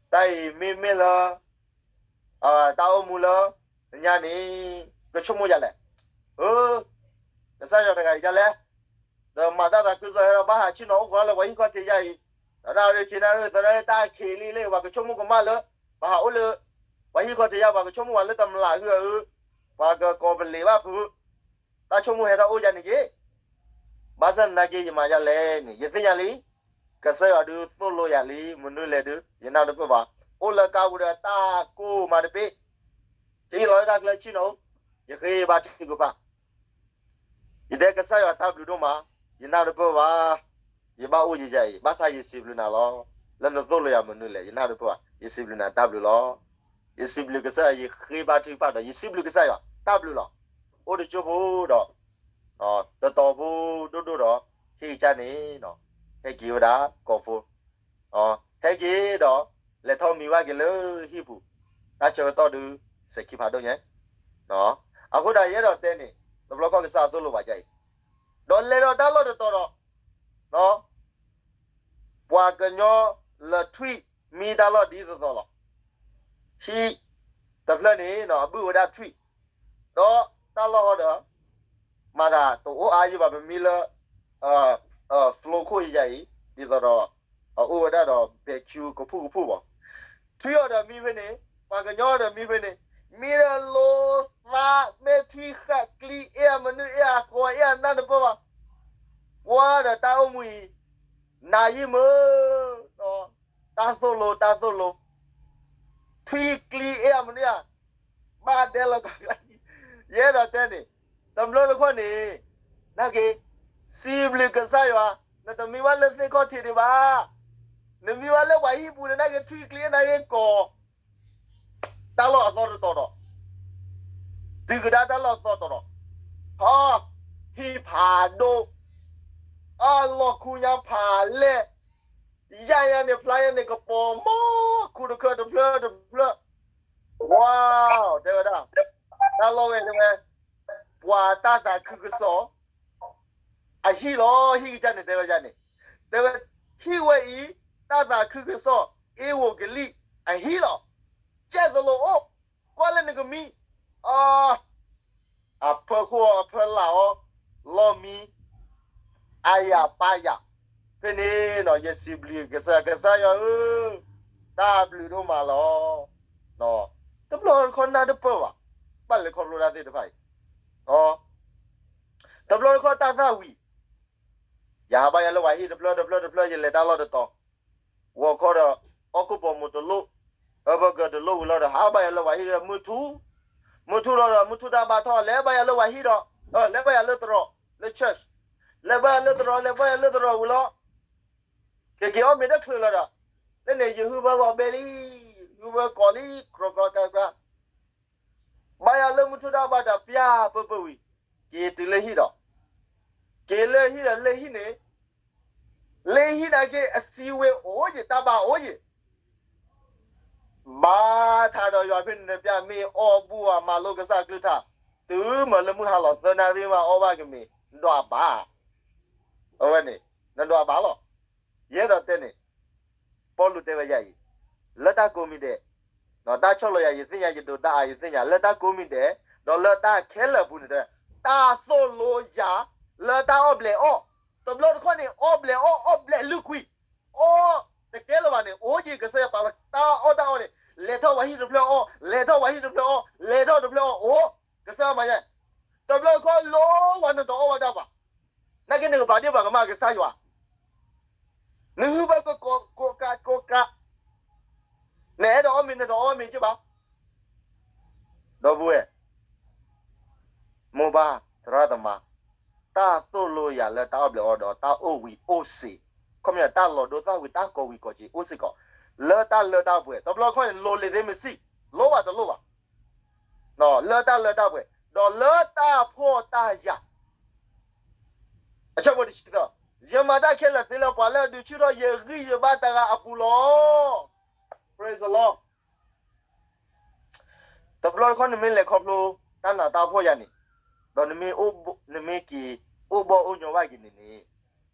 တၢ်အံၤမ့မ့ၢ်လၢ တၢ်အိၣ်မူလၢညါန့ၣ် ကဆိကမိၣ်ဒ်လဲၣ်. အၢ, ကစၢ်ယွၤတဂၤအံၤဒ်လဲၣ်, ဒီးမၤတၢ်သးခုကစီၣ်ဟဲဒီး ဘၣ်ဟးဆ့ၣ်နီၤအိၣ်ခိးလၢပှၤဟံၣ်ခီၣ်ထံးယါအံၤ, ဒီးတၢ်ရ့ခံနၣ်ရံၣ်သၢနၣ်ရံၣ် တၢ်ခံးလံလံ ပှၤကဆိကမိၣ်ကမၣ်လၢ ပှၤဟးအိၣ်လၢ ပှၤဟံၣ်ခီၣ်ထံးယါ ပှၤကဆိကမိၣ်ပှၤလၢတမျးဟုအအၢ, ပှၤကကိးပလံးဘၣ်ဖုး, တၢ်ဆိကမိၣ်ဟဲထီၣ်အိၣ်ယါန့ၣ်က့, ဘၣ်ဆၣ်သနာ်က့ ယမၤဒ်လဲၣ်န့ၣ် ယသ့ၣ်ညါလံ, ကစၢ်ယွၤဒုးသိၣ်လိယၤလံ မနုၤလဲၣ်ဒုး ယနၢ်တပၢၢ်ဘၣ်. အိၣ်လၢကါပူၤဒီးတၢ်ကိၢ်မးတဘ့ၣ်, စံၣ်လီၤလၢတၢ်ချၢဆ့ၣ်နီၤ, ယဃ့ဘါထုကဖၣ် ယတဲကစၢ်ယွၤတၢ်ဘျုးဒိၣ်မး, ယနၢ်တပၢၢ်ဘၣ်, ယဘၣ်အိၣ်ယဲယဲအံၤ, ဘၣ်ဆၣ်ယစံးဘျုးနၤလီၤ. လၢနသိၣ်လိယၤမနုၤလဲၣ် ယနၢ်တပၢၢ်ဘၣ်, ယစံးဘျုးနၤတၢ်ဘျုးလီၤ. ယစံးဘျုးကစၢ်ယွၤ ယဃ့ဘါထုကဖၣ်ဒီး ယစံးဘျုးကစၢ်ယွၤတၢ်ဘျုးလီၤ. အိၣ်တကၠိဖိဒီး တတီၤဖိဒိၣ်ဒိၣ်ဒီး ဟံၣ်ကစၢ်န့ၣ် ဟဲက့ၤဝဲဒၣ်ကိးဖိ, ဟဲက့ၤဒီး လဲၤထီၣ်မံဘၣ်က့ၤလၢဟံၣ်ပူၤ, တၢ်ဆၢကတီၢ်ဒုး စဲးခံဖးဒိၣ်ညါ, အဃိဒၣ်ယအဲၣ်ဒိးတဲန့ၣ် တဘျီခီၣ်ကစၢ်သိၣ်လိဘၣ်ဒ်အံၤ, ဒီးလဲၤဒီးတၢ်လီၢ်တတီၤဒီး ပှၤကညီလၢထွံၣ်မံတၢ်လီၢ်ဒ်သိးသိးလီၤ. ဟံၣ်တဖျၢၣ်န့ၣ် အဘုၣ်ဝဲဒၣ်ထွံၣ်, ဒီးတၢ်လီၢ်ဟီဒီး မၤသးတအိၣ်အါယံာ်ဘၣ် ပမံလၢ floor ခိၣ်ယဲယဲအံၤ ဒ်သိးဒီး အအိၣ်ဝဲဒၣ်ဒီး ဘဲးခူကဖူၣ်ကဖူၣ်ဘၣ်. ထွံၣ်အီၤဒီးမံဖဲန့ၣ်, ပှၤကညီအီၤဒီးမံဖဲန့ၣ်, မံဒီးလိၤသး မ့ၢ်ထွံၣ်ဃာ်ကျံအဲၣ်အမနုၤအဲၣ်အဃီအဲၣ်အနၢ်တပၢၢ်ဘၣ်. ပှၤဒီးတၢ်အိၣ်မူအံၤ နၤယံာ်မုၢ်, တၢ်သိၣ်လိ တၢ်သိၣ်လိ, ထွံၣ်ကျံအဲၣ်အမနုၤဧါ, ဘၣ်ဒဲလီၤကီးကျါ, ယအဲၣ်ဒိးတဲန့ၣ်, တဘျီတခီၣ်န့ၣ် နာ်က့ စံးဘျုးကစၢ်ယွၤ, နတမံဘၣ်လၢသ့ၣ်ခီၣ်ထံးဒံးဘၣ်. နမံဘၣ်လၢပှၤဟံၣ်ပူၤန့ၣ် နာ်က့ထွံၣ်ကျ့နာ်က့ကီၢ် တၢ်လီၢ်အသီတတီၤဒီး တုၤကဒါတၢ်လီၢ်အသီတတီၤဒီး ဟီ ဟံၣ်ဖးဒိၣ် အလီၢ်ခူညါဖးလဲၢ် ယါယါန့ၣ် ဖျါယါန့ၣ် ကပီၤမီ ခူတခၢၣ်တဖျၢၣ်တဖျၢၣ် ဝါ တဲဝဲဒၣ် တၢ်လီၢ်ဝဲတဲဝဲ ပှၤတၢ်သးခုကစီၣ် အဟံၣ်လီၤ. ဟံၣ်ကစၢ်န့ၣ်တဲဝဲဒ်န့ၣ်, တဲဝဲ ဟံၣ်ဝဲအံၤ တၢ်သးခုကစီၣ် အ့ဝံးကလံၣ် အဟံၣ်လီၤ. ကဲသလိၤအိၣ် ကွၢ်လၢနကမံ အဖၢခိၣ်အဖၢလၢ်အီၤ လီၢ်မံ အါယၤပၢ်ယၤ, ဖဲန့ၣ် ယစံးဘျုးကစၢ်, ကစၢ်ယွၤဧၢ, တၢ်ဘျုးဒိၣ်မးလီၤ. တဘျီတခီၣ်နၢ်တပၢၢ်ဘၣ်, ဘၣ်လဲၤခီဖျိတၢ်သ့ၣ်တဖၣ်အံၤ, တဘျီတခီၣ်တၢ်သၣ်ဝံၤ ယဟးဘါယွၤလၢပှၤဟံၣ်တဖျၢၣ်တဖျၢၣ်တဖျၢၣ် ယလဲၤတၢ်လီၢ်တတီၤ, ဂီၤခီဒီး အီၣ်ကိၣ်ပီၤမိၢ်တလိၣ်, အၢဘၢကၢၤတလိၣ်ဝံၤလီၤဒီး ဟးဘါယွၤလၢပှၤဟံၣ်ဒီး မုၢ်ထူ, မုၢ်ထူလီၤဒီး မုၢ်ထူတၢ်ဘါထီၣ် လဲၤဘါယွၤလၢပှၤဟံၣ်ဒီး, လဲၤဘါယွၤလၢတရီး လၢ church, လဲၤဘါယွၤလၢတရီး လဲၤဘါယွၤလၢတရီးဝံၤလီၤ. ကက့ၤအီၣ်မ့ၤတချုးလီၤဒီး လၢန့ၣ် ယဟုဘၢလီၤဘဲလံ, ဟုဘၢကီးလံ ကြီကြီကြီကြီ ဘါယွၤလၢမုၢ်ထူတၢ်ဘါတၢ်ပျၢ်ပၢၢ်ပၢၢ်ဝံၤ, က့ၤတုၤလၢဟံၣ်ဒီး, က့ၤလၢဟံၣ်ဒီးလၢဟံၣ်န့ၣ်, လၢဟံၣ်နာ်က့ အစံးဝဲအိၣ်ယံၤ တၢ်ဘါအိၣ်ယံၤ ဘါထါဒီးယွၤဖဲန့ၣ်တပျၢ် မ့ၢ်အီၣ်ဘူၣ်အမၤလိကစၢ်ကလုၢ်ကထါ, တုၤမၤလၢမုၢ်ဟါလီၤသၢနၣ်ရံၣ်မး အီၣ်ဘၣ်ကမ့ၢ် နဒွးဘၣ်, အဝဲန့ၣ် နဒွးဘၣ်လီၤ. ယအဲၣ်ဒိးတဲန့ၣ်, ပီလူးတဲဝဲယၤအံၤ, လၢတၢ်ကိးမံၤဒဲး, တၢ်ဆီၣ်လီၤယၤ ယသ့ၣ်ညါ ယဒိးတၢ်အါ ယသ့ၣ်ညါ လၢတၢ်ကိးမံၤဒဲး, ဒီးလၢတၢ်ခဲလၢာ်အပူၤန့ၣ် တၢ်သိၣ်လိယၤ လၢတၢ်အီၣ်ဘျဲးအီၣ်, တဘျီတခီၣ်န့ၣ် အီၣ်ဘျဲးအီၣ် အီၣ်ဘျဲးလုၢ်ကွံာ်, အီၣ်တကဲလၢၤဘၣ်န့ၣ် အိၣ်ယံၤ ကစၢ်ယွၤပာ်လီၤ တၢ်အီၣ်တၢ်အီန့ၣ်, လဲၤထီၣ်ပှၤဟံၣ်တဖျၢၣ်အီၣ်, လဲၤထီၣ်ပှၤဟံၣ်တဖျၢၣ်အီၣ်, လဲၤထီၣ်တဖျၢၣ်အီၣ် အိၣ်, ကစၢ်ယွၤမၤယဲ, တဘျီတခီၣ်လိဝဲ နတအီၣ်ဝဲဒၣ်ဘၣ်, နာ်က့နကပာ်ဒ့ၣ်ပှၤကမၣ်ကစၢ်ယွၤ နဟုဘၢကကိးကးကိးကး, နအဲၣ်ဒိးအီၣ်မ့ၤ နတအီၣ်မ့ၤက့ဘၣ်, ဒီပုၢ်ဝဲၢ်, မိၢ်ပၢ်သရၣ်သမါ, တၢ်သိၣ်လိယၤလၢတၢ်အီၣ်ဘျဲးအီၣ်ဒီးတၢ်အိၣ်ဝံၤအိၣ်စ့ၢ်, ခီပညီတၢ်လီၤဒိသၣ်ဝံၤ တၢ်ကိးဝံၤကိးက့ၤအိၣ်စ့ၢ်ကီး, လၢတၢ်လၢတၢ်ပှဲၤ တဘျီတခီၣ်န့ၣ် လိၤလံသ့မ့ၢ်စံၣ်, လိၣ်ဘၣ်တလိၣ်ဘၣ်, လၢတၢ်လၢတၢ်ပှဲၤ ဒီးလၢတၢ်ဖှီၣ်တၢ်ယာ် အဆၢဖိတဆံသၢ, ယမၤတၢ်ခဲလၢာ်သ့လၢပှၤလၢအဒုးဆူၣ်ထီၣ်ယဂံၢ်ယဘါတဂၤအပူၤလီၤ. Praise the Lord. တဘျီတခီၣ်နမ့ၢ်လဲၤခီဖျိတၢ်နးတၢ်ဖှီၣ်ယၤန့ၣ်, ဒီးနမ့ၢ်က့ၤအိၣ်ဘီၣ်အိၣ်ညီဘၣ်က့ၤန့ၣ်န့ၣ်,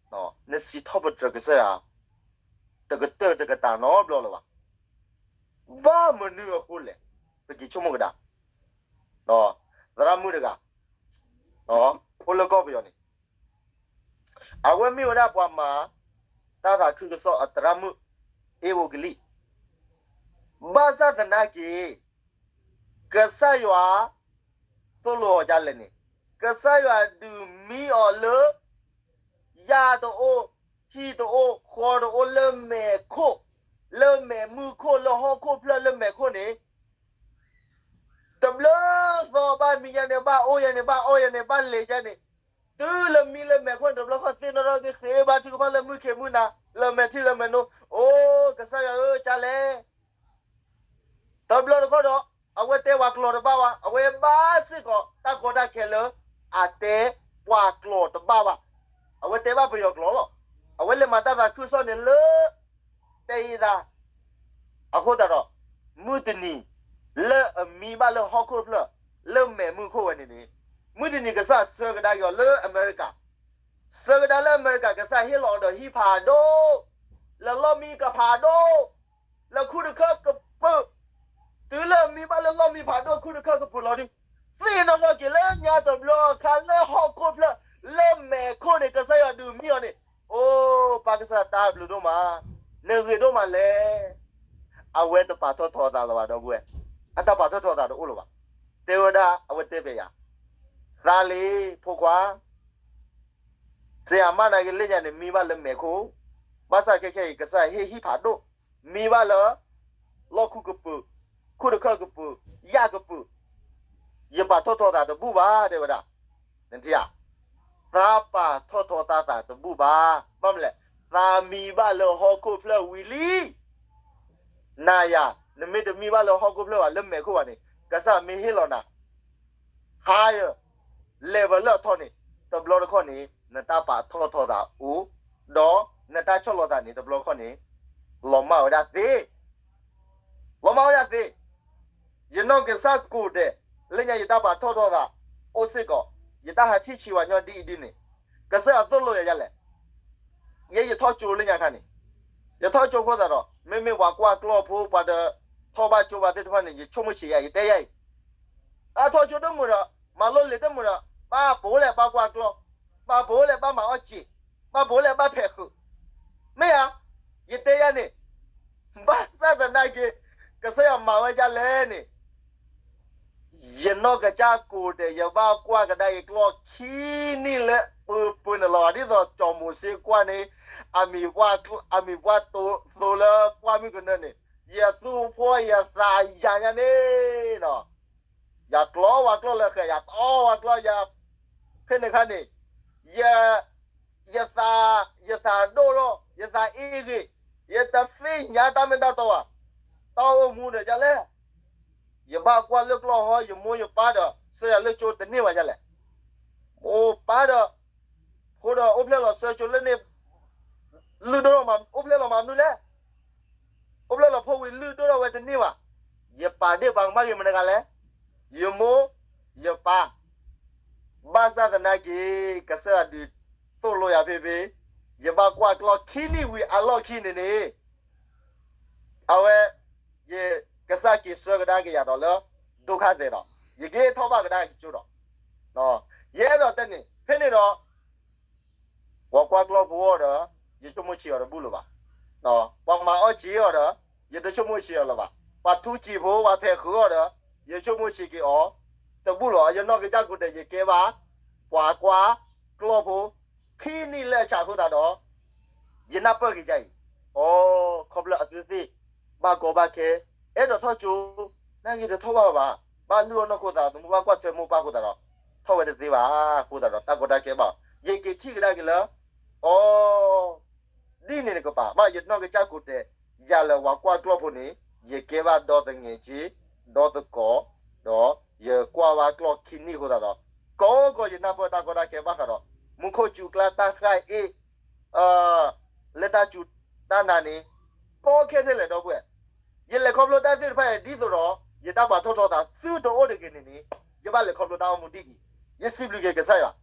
နစံးထီၣ်ပတြၢၤကစၢ်ယွၤ တကတၢၢ်တကတၢၢ်နီတဘျီလၢၤဘၣ်. ဘၣ်မနုၤအဃိလဲၣ်, ပက့ၤဆိကမိၣ်ကဒါ, သရၣ်မုၣ်တဂၤ အိၣ်လၢကီၢ်ပယီၤန့ၣ်, အဝဲမ့ၢ်ဝဲဒၣ်ပှၤမၤတၢ်သးခုကစီၣ်အသရၣ်မုၣ် အ့ဝံးကလံၣ်, ဘၣ်ဆၣ်သနာ်က့ ကစၢ်ယွၤသိၣ်လိအီၤဒ်လဲၣ်န့ၣ်, ကစၢ်ယွၤဒုးမံအီၤလၢ ယၣ်တအိၣ်, ဟံၣ်တအိၣ်, ဃီတအိၣ်လၢမဲာ်ခိၣ်, လၢမဲာ်မုၢ်ခိၣ်လၢဟီၣ်ခိၣ်ဖျၢၣ်လၢမဲာ်ခိၣ်န့ၣ်, တဘျီသီဘၣ်မံယါန့ၣ် ဘၣ်အိၣ်ယါန့ၣ် ဘၣ်အီၣ်ယါန့ၣ် ဘၣ်လဲၤယါန့ၣ်, တုၤလၢမံလၢမဲာ်ခိၣ်န့ၣ် တဘျီဃီသ့ၣ်နီၣ်ထီၣ်က့ၤ ဃ့ဘါထုကဖၣ်လၢမုၢ်ခ့မုၢ်နၤ, လၢမဲာ်ထံလၢမဲာ်နိ, အိ ကစၢ်ယွၤဧၢ ကၢ်လဲၣ် တဘျီတခီၣ်ဒီး အဝဲတဲပှၤကျိာ်တဘၣ်ဘၣ်, အဝဲဘၣ်စ့ၢ်ကီးတၢ်ကီတၢ်ခဲလၢ အတဲပှၤကျိာ်တဘၣ်ဘၣ်, အဝဲတဲဘၣ်ပယီၤကျိာ်လီၤ. အဝဲလဲၤမၤတၢ်သးခုကစီၣ်န့ၣ်လၢ တဲအံၤသး အဃိသတးဒီး မုၢ်တနံၤ လၢအမံဘၣ်လၢဟီၣ်ခိၣ်ဖျၢၣ် လၢမဲာ်မုၢ်ခိၣ်ဝဲန့ၣ်န့ၣ်, မုၢ်တနံၤကစၢ်ဆှၢကဒါက့ၤအီၤလၢအမဲရကၤ, ဆှၢကဒါလၢအမဲရကၤ ကစၢ်ဟ့ၣ်လီၤအီၤဒီးဟံၣ်ဖးဒိၣ်, လၢလီၢ်မံကဖးဒိၣ်, လၢခူတခၢၣ်ကပၢၤ, တုၤလၢအမံဘၣ်လၢလီၢ်မံဖးဒိၣ်ခူတခၢၣ်ကပၢၤလီၤဒုး, သ့ၣ်နီၣ်ထီၣ်က့ၤလၢညါတဘျီအခါလၢဟီၣ်ခိၣ်ဖျၢၣ် လၢမဲာ်ခိၣ်န့ၣ် ကစၢ်ယွၤဒုးမံအီၤန့ၣ်, အိ ပၢ်ကစၢ်တၢ်ဘျုးဒိၣ်မး, နဂ့ၤဒိၣ်မးလဲၣ်. အဝဲတပာ်ထီၣ်ထီအသးလၢၤဘၣ်ဒီပုၢ်ဝဲၢ်, အတၢ်ပာ်ထီၣ်ထီအသးတအိၣ်လၢၤဘၣ်. တဲဝဲဒၣ် အဝဲတဲပျဲယၤ, သးလံ ဖိခွါ စ့အမါနာ်က့လၢညါန့ၣ် မံဘၣ်လၢမဲာ်ခိၣ်, ဘၣ်ဆၣ်ခဲခဲအံၤ ကစၢ်ဟ့ၣ်ဟံၣ်ဖးဒိၣ်, မံဘၣ်လၢ လီၢ်ခူကပၢၤ, ခူတခၢၣ်ကပၢၤ, ယၣ်ကပၢၤ, ယပာ်ထီၣ်ထီသးတဘူၣ်ဘၣ် တဲဝဲဒၣ်. နထံၣ်ဧါ, သးပာ်ထီၣ်ထီသးသးတဘူၣ်ဘၣ်. ဘၣ်မနုၤလဲၣ်, သးမံဘၣ်လၢဟီၣ်ခိၣ်ဖျၢၣ်ဝံၤလံ. နၤယၤ, နမ့ၢ်တမံဘၣ်လၢဟီၣ်ခိၣ်ဖျၢၣ်ဘၣ် လၢမဲာ်ခိၣ်ဘၣ်န့ၣ် ကစၢ်မ့ၢ်ဟ့ၣ်လီၤနၤ higher level လၢအထီန့ၣ် တဘျီတခီၣ်န့ၣ် နတၢ်ပာ်ထီၣ်ထီသးအိၣ်, ဒီးနတၢ်ဆီၣ်လီၤသးန့ၣ် တဘျီတခီၣ်န့ၣ် လီၤမၢ်ဝဲဒၣ်သ့ လီၤမၢ်ဝဲဒၣ်သ့. ယနီၢ်ကစၢ်ကိးဒဲး, လၢညါယတၢ်ပာ်ထီၣ်ထီသးအိၣ်စ့ၢ်ကီး, ယတၢ်ဟးထံၣ်ဆံးဝဲညီဒ်အံၤဒ်န့ၣ်, ကစၢ်ယွၤသိၣ်လိယၤဒ်လဲၣ်. ယဲယထီၣ်ကၠိလၢညါခါန့ၣ်, ယထီၣ်ကၠိအဃိသတးဒီး မ့မ့ၢ်ပှၤကွၢ်ကျီၢ်ဖိ ပှၤတထီၣ်ဘၣ်ကၠိဘၣ်သ့ၣ်တဖၣ်န့ၣ် ယဆိကမိၣ်ဆံးယၤ ယတဲယၤအံၤ, တၢ်ထီၣ်ကၠိတမုာ်ဒီး မၤလိလံာ်တမုာ်ဒီး ဘၣ်ပိာ်လဲၣ်ဘၣ်ကွၢ်ကျီၢ်, ဘၣ်ပိာ်လဲၣ်ဘၣ်မၤအီၣ်စံာ်, ဘၣ်ပိာ်လဲၣ်ဘၣ်ဖဲးဃုာ်, မ့ၢ်ဧါ, ယတဲယၤန့ၣ်, ဘၣ်ဆၣ်သနာ်က့ ကစၢ်ယွၤမၤဝဲဒ်လဲၣ်န့ၣ် ယနီၢ်ကစၢ်ကိးဒဲး ယဘၣ်ကွၢ်ကဒါယကျီၢ်ခံနံၣ်လၢပှဲၤပှဲၤန့ၣ်လီၤ. ဒ်သိးစီၤမိၤၡ့ကွၢ်န့ၣ်, အမံၤပှၢ်, အမံၤပှၢ်တိသိလၢပှၢ်မုၢ်ကနၢန့ၣ်, ယသူၣ်ဖှီၣ်ယသးယၤညါန့ၣ်ဒီး, ယကျီဝဲကျီၢ်လၢဃဲၤ, ယတီဝဲကျီၢ်ယၤ, ဖဲန့ၣ်ခါန့ၣ်, ယ ယသး, ယသးဒိၣ်ထီၣ်, ယသးအ့ဂ့ၤ, ယတသ့ၣ်ညါတၢ်မ့ၢ်တၢ်တီဘၣ်, တၢ်အိၣ်မူဒီးဒ်လဲၣ်. ယဘၣ်ကွၢ်လၢကျီၢ်ဟီ ယမိၢ်ယပၢ်ဒီး ဆှၢယၤလၢကၠိတန့ၢ်ဘၣ်ဒ်လဲၣ်. မိၢ်ပၢ်ဒီး, ဖိဒီးအိၣ်ဖျဲၣ်လီၤဆှၢကၠိလၢန့ၣ်, လုၢ်ဒိၣ်ထီၣ်မၤ, အိၣ်ဖျဲၣ်လီၤမၤမနုၤလဲၣ်. အိၣ်ဖျဲၣ်လီၤဖိဝံၤလုၢ်ဒိၣ်ထီၣ်ဝဲတန့ၢ်ဘၣ်. ယပာ်ဒ့ၣ်ပာ်ကမၣ်က့ၤမနုၤဂၤလဲၣ်, ယမိၢ်, ယပၢ်, ဘၣ်ဆၣ်သနာ်က့ ကစၢ်ယွၤဒုးသိၣ်လိယၤဖဲဖဲ, ယဘၣ်ကွၢ်ကျီၢ်ခံနံၣ်ဝံၤအလီၢ်ခံန့ၣ်န့ၣ်, အဝဲ, ယကစၢ်က့ၤဆှၢကဒါက့ၤယၤဒီးလၢ ဒိခါသဲးဒီး, ယက့ၤထီၣ်ဘၣ်ကဒါက့ၤကၠိဒီး, ယအဲၣ်ဒိးတဲန့ၣ် ဖဲန့ၣ်ဒီး ပှၤကွၢ်ကျီၢ်ဖိအီၤဒီး, ယဆိကမိၣ်ဆံးအီၤတဘူၣ်လၢၤဘၣ်. ပှၤမၤအီၣ်စံာ်အီၤဒီး, ယတဆိကမိၣ်ဆံးအီၤလၢၤဘၣ်. ပှၤထူစံာ်ဖိ ပှၤဖဲးဃုာ်အီၤဒီး, ယဆိကမိၣ်ဆံးက့ၤအီၤတဘူၣ်လၢၤ. ယနီၢ်ကစၢ်ကိးဒဲး ယကဲဘၣ်ပှၤကွၢ်ကျီၢ်ဖိ ခံနံၣ်လၢအဆၢအဃိသတးဒီး, ယနၢ်ပၢၢ်က့ၤဒ်အံၤ, အိ, ခီဖျိအသုသ့ၣ်ဘၣ်ကီဘၣ်ခဲ, အဲၣ်ဒိးထီၣ်ကၠိ, နာ်က့တထီၣ်ဘၣ်ဘၣ်, ဘၣ်လုၢ်အီၣ်နီၢ်ခိသး သမူဘၣ်ကွၢ်ထွဲမိၢ်ပၢ်အဃိသတးဒီး, ထီၣ်ဝဲတသ့ဘၣ်အဃိသတးဒီး တၢ်ကီတၢ်ခဲဘၣ်, ယက့ၤထံၣ်ကဒါက့ၤလၢ, အိ, ဒ်န့ၣ်နကပၤ, ဘၣ်ယနီၢ်ကစၢ်ကိးဒဲး, ယၤလၢပှၤကွၢ်ကျီၢ်ဖိန့ၣ်, ယကဲဘၣ်ဒီသငဲးက့, ဒီသကိး, ဒီးယကွၢ်ဘၣ်ကျီၢ်ခံနံၣ်အဃိသတးဒီး, ကိးကီးယနၢ်ပၢၢ်တၢ်ကီတၢ်ခဲဘၣ်ဃးဒီး, မူခိၣ်စူၤကျါတၢ်ဃၣ်အ့ၣ် လၢတၢ်စူၤတၢ်နာ်န့ၣ်, ကီခဲထဲလဲၣ်ဒီပုၢ်ဝဲၢ်, ယလဲၤခီဖျိတၢ်သ့ၣ်တဖၣ်အံၤ ဒ်သိးဒီး ယတၢ်ပာ်ထီၣ်ထီသးသုတအိၣ်တဂ့ၤန့ၣ်န့ၣ်, ယဘၣ်လဲၤခီဖျိတၢ်အိၣ်မူဒ်အံၤ, ယစံးဘျုးက့ၤကစၢ်ယွၤ,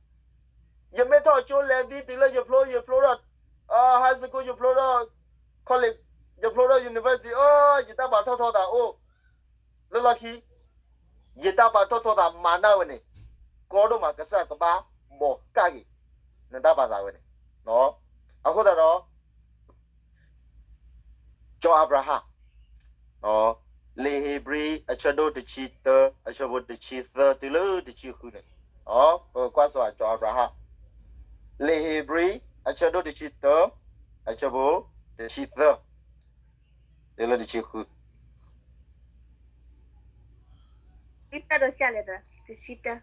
ယမ့ၢ်ထီၣ်ကၠိလဲၤဒ်တုၤလၢယဖျိ ယဖျိထီၣ်, high school ယဖျိထီၣ်, college ယဖျိထီၣ် university, အိ, ယတၢ်ပာ်ထီၣ်ထီသးအိၣ် လၢလီၢ်ခံ, ယတၢ်ပာ်ထီၣ်ထီသးမၤနၢ်ဝဲန့ၣ်, ကီဒိၣ်မး ကစၢ်ကဘၣ်ဘီးကၢ်က့ၤ နတၢ်ပာ်သးဝဲန့ၣ်, အဃိသတးဒီး, စီၤအၤဘြၤဟၣ်, လံာ်ဧ့ၤဘြံၤ အဆၢဒိၣ်တဆံတၢ အဆၢဖိတဆံသၢတုၤလၢတဆံဃုန့ၣ်, ပကွၢ်စီၤအၤဘြၤဟၣ်, လံာ်ဧ့ၤဘြံၤ အဆၢဒိၣ်တဆံတၢ အဆၢဖိတဆံသၢ တုၤလၢတဆံဃု လံာ်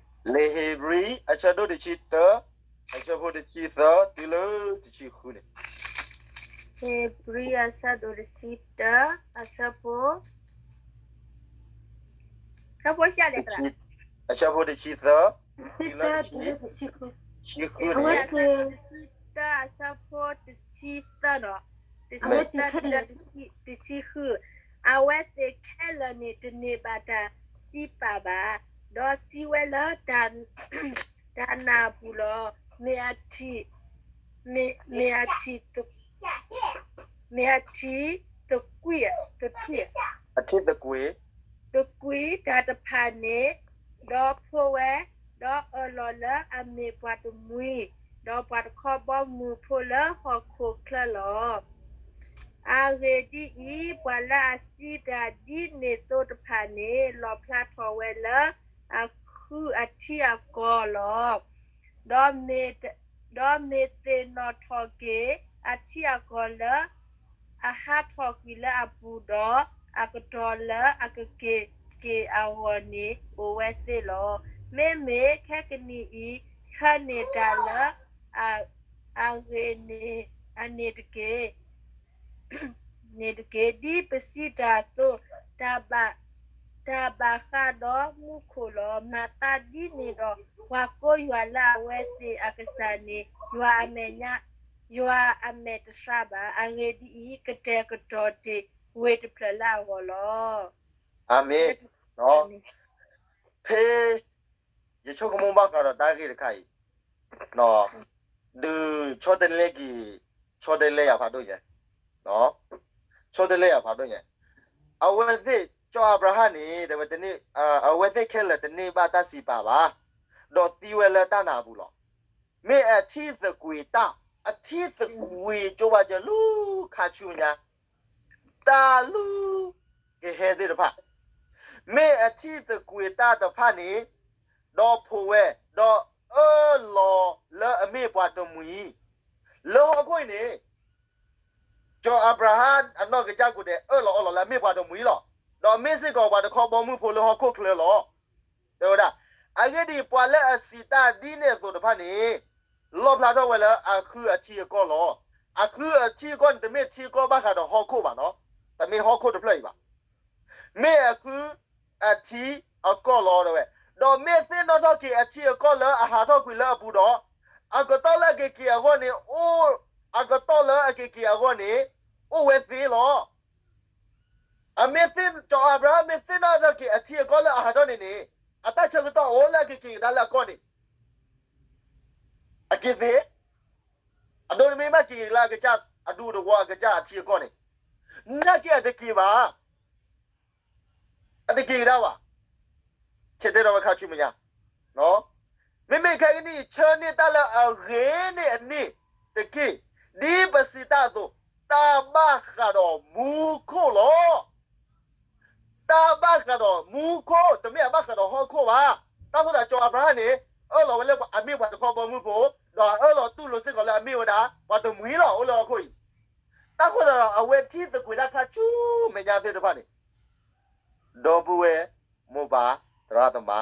ဧ့ၤဘြံၤ အဆၢဒိၣ်တဆံတၢ အဆၢဖိတဆံသၢ တုၤလၢတဆံဃုန့ၣ်, ဧ့ၤဘြံၤ အဆၢဒိၣ်တဆံတၢ အဆၢဖိ ဆၢဖိ အဆၢဖိတဆံသၢ တုၤလၢတဆံဃုန့ၣ်, တဆံတၢ အဆၢဖိတဆံသၢဒီး တဆံသၢတုၤလၢတဆံဃု, အဝဲသ့ၣ်ခဲလၢာ်န့ၣ် တန့ၢ်ဘၣ်တၢ်စံးပာ်ဘၣ်, ဒီးသံဝဲလၢ တၢ်နာ်အပူၤလီၤ. မ့ၢ်အထံၣ်, မ့ၢ်, မ့ၢ်အထံၣ်, မ့ၢ်အထံၣ်သကွံာ်, သကွံာ်, အထံၣ်သကွံာ်, သကွံာ်တၢ်တဖၣ်န့ၣ်, ဒီးဖှိၣ်ဝဲ, ဒီးအၢၣ်လီၤလၢအမ့ၢ်ပှၤတမှံၤ, ဒီးပှၤတခီဘီမုၢ်ဖိလၢဟီၣ်ခိၣ်ချၢလီၤ. အဂ့ၢ်ဒ်အံၤ, ပှၤလၢအစံးတၢ်ဒ်န့ၣ်သိးတဖၣ်န့ၣ် လီၣ်ဖျါထီၣ်ဝဲလၢအဃုအထံအကီၢ်လီၤ. ဒီးမ့ၢ်, ဒီးမ့ၢ်သ့ၣ်နီၣ်ထီၣ်က့ၤ အထံအကီၢ်လၢအဟးထီၣ်ကွံာ်လၢအပူၤဒီး အကတီၢ်လၢအကက့ၤက့ၤအဂီၢ်န့ၣ် အိၣ်ဝဲသ့လီၤ. မ့မ့ၢ်ခဲကနံၣ်အံၤ ဆၢန့ၢ်တၢ်လၢ အဂ့ၤန့ၣ်တက့ၢ်. န့ၣ်တက့ၢ်. ဒ်ပစံးတၢ်အသိး, တၢ်ဘၣ်ဃးဒီးမူခိၣ်လီၤ. မၤသးဒ်န့ၣ်ဒီး, ပှၤကိးယွၤလၢအဝဲသ့ၣ်အကစၢ်န့ၣ်, ယွၤအမဲာ်ညါ, ယွၤအမဲာ်တဆှးဘၣ်. အဂ့ၢ်ဒ်အံၤ, ကတဲာ်ကတီၤတ့ၢ်ဝ့ၢ်တဖျၢၣ်လၢအဂီၢ်လီၤ. အၤမ့ၣ်. ဖဲ ယဆိကမိၣ်ဘၣ်ဃးဒီးတၢ်ဂ့ၢ်တခါအံၤ, ဒုးဆီတလဲက့ၤ, ဆီတလဲယၤဖးဒိၣ်ညါ, ဆီတလဲယၤဖးဒိၣ်ညါ, အဝဲသ့ၣ် စီၤအၤဘြၤဟၣ်န့ၣ် တဲဝဲ, အဝဲသ့ၣ်ခဲလၢာ်တန့ၢ်ဘၣ်တၢ်စံးပာ်ဘၣ်, ဒီးသံဝဲလၢတၢ်နါပူၤလီၤ. မ့ၢ်အထံၣ်သကွံာ်တၢ်, အထံၣ်သကွံာ်ကၠိဘၣ်ကၢလူခါဆူညါ တၢ်လၢကဟဲသ့ၣ်တဖၣ်, မ့ၢ်အထံၣ်သကွံာ်တၢ်တဖၣ်န့ၣ်, ဒီးဖိးဝဲ, ဒီးအၢၣ်လီၤလၢအမ့ၢ်ပှၤတမှံၤ, လၢဟီၣ်ခိၣ်အံၤန့ၣ်, စီၤအၤဘြၤဟၣ်အနီၢ်ကစၢ်ကိးဂၤဒဲး အၢၣ်လီၤအီလီၤလၢအမ့ၢ်ပှၤတမှံၤလီၤ. ဒီးမ့ၢ်စ့ၢ်ကီးပှၤတခီဘီမုၢ်ဖိလၢဟီၣ်ခိၣ်ချၢလီၤ. တဲဝဲဒၣ်, အဂ့ၢ်ဒ်အံၤ, ပှၤလၢအစံးတၢ်ဒ်န့ၣ်အသိးတဖၣ်န့ၣ်, လီၣ်ဖျါထီၣ်ဝဲလၢအဃုအထံအကီၢ်လီၤ. အဃုအထံအကီၢ်န့ၣ် တမ့ၢ်ထံကီၢ်ဘၣ်ဃးဒီးဟီၣ်ခိၣ်ဘၣ်နီၤ, တမ့ၢ်ဟီၣ်ခိၣ်တဖျၢၣ်အံၤဘၣ်. မ့ၢ်အဃုအထံအကီၢ်လီၤ တဲဝဲ, ဒီးမ့ၢ်သ့ၣ်နီၣ်ထီၣ်က့ၤအထံအကီၢ်လၢအဟးထီၣ်ကွံာ်လၢအပူၤဒီး, အကတီၢ်လၢအကက့ၤအဂီၢ်န့ၣ်, အကတီၢ်လၢအကက့ၤအဂီၢ်န့ၣ်, အိၣ်ဝဲသ့လီၤ. အမ့ၢ်သ့ၣ်, စီၤအၤဘြၤဟၣ်မ့ၢ်သ့ၣ်နီၣ်ထီၣ်က့ၤအထံအကီၢ်လၢအဟးထီၣ်န့ၣ်န့ၣ်, အတၢ်ဆၢကတီၢ်အိၣ်လၢအကက့ၤကဒါလၢအကီၢ်န့ၣ်, အက့ၤသ့, အဒိန့ၣ်မ့ၢ်ဘၣ်က့ၤက့ၤလၢအကစၢ်အဒူတဝီအကစၢ်အထံအကီၢ်န့ၣ်, နာ်က့အတက့ၤဘၣ်. အတက့ၤကဒါဘၣ်. ဆဲးတဲဒီးဝဲခါဆူမဲာ်ညါ, မ့မ့ၢ်ခဲကနံၣ်အံၤ ဆၢန့ၢ်တၢ်လၢအဂ့ၤန့ၢ်အန့ၣ်တက့ၢ်. ဒ်ပစံးတၢ်အသိး, တၢ်ဘၣ်ဃးဒီးမူခိၣ်လီၤ. တၢ်ဘၣ်ဃးဒီးမူခိၣ်, တမ့ၢ်အဘၣ်ဃးဒီးဟီၣ်ခိၣ်ဘၣ်. တၢ်ဃိသတး စီၤအၤဘြၤဟၣ်န့ၣ်, အၢၣ်လီၤဝဲလၢအမ့ၢ်ပှၤတခီဘီမုၢ်ဖိ, ဒီးအအၢၣ်လီၤတူၢ်လိာ်စ့ၢ်ကီးလၢအမ့ၢ်ဝဲဒၣ် ပှၤတမှံၤလီၤ အိၣ်လၢဟီၣ်ခိၣ်အံၤ. တၢ်ဃိသတးဒီး အဝဲထံၣ်သကွံာ်တၢ်ခါဆူမဲာ်ညါသ့ၣ်တဖၣ်န့ၣ်, ဒီပုၢ်ဝဲၢ်, မိၢ်ပၢ်, သရၣ်သမါ,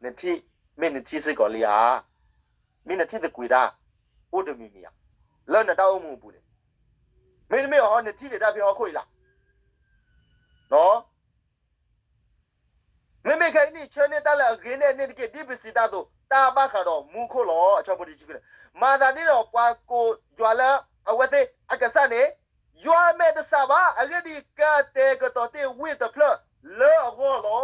နထံၣ်, မ့ၢ်နထံၣ်စ့ၢ်ကီးလံဧါ. မ့ၢ်နထံၣ်သကွံာ်တၢ်အိၣ်တမံၤမံၤဧါ, လၢနတၢ်အိၣ်မူအပူၤန့ၣ်, မ့တမ့ၢ်အီၤ နထံၣ်ဒံးတၢ်ဖဲဟီၣ်ခိၣ်အံၤလီၤ. မ့မ့ၢ်ခဲကနံၣ်အံၤ ဆၢန့ၢ်တၢ်လၢအဂ့ၤန့ၢ်အန့ၣ်တက့ၢ်. ဒ်ပစံးတၢ်အသိး, တၢ်ဘၣ်ဃးဒီးမူခိၣ်လီၤ. အဆၢဖိတဆံဃုန့ၣ်, မၤသးဒ်န့ၣ်ဒီး ပှၤကိးယွၤလၢအဝဲသ့ၣ်အကစၢ်န့ၣ်, ယွၤအမဲာ်တဆှးဘၣ်. အဂ့ၢ်ဒ်အံၤ, ကတဲာ်ကတီၤတ့ၢ်ဝ့ၢ်တဖျၢၣ်လၢအဂီၢ်လီၤ.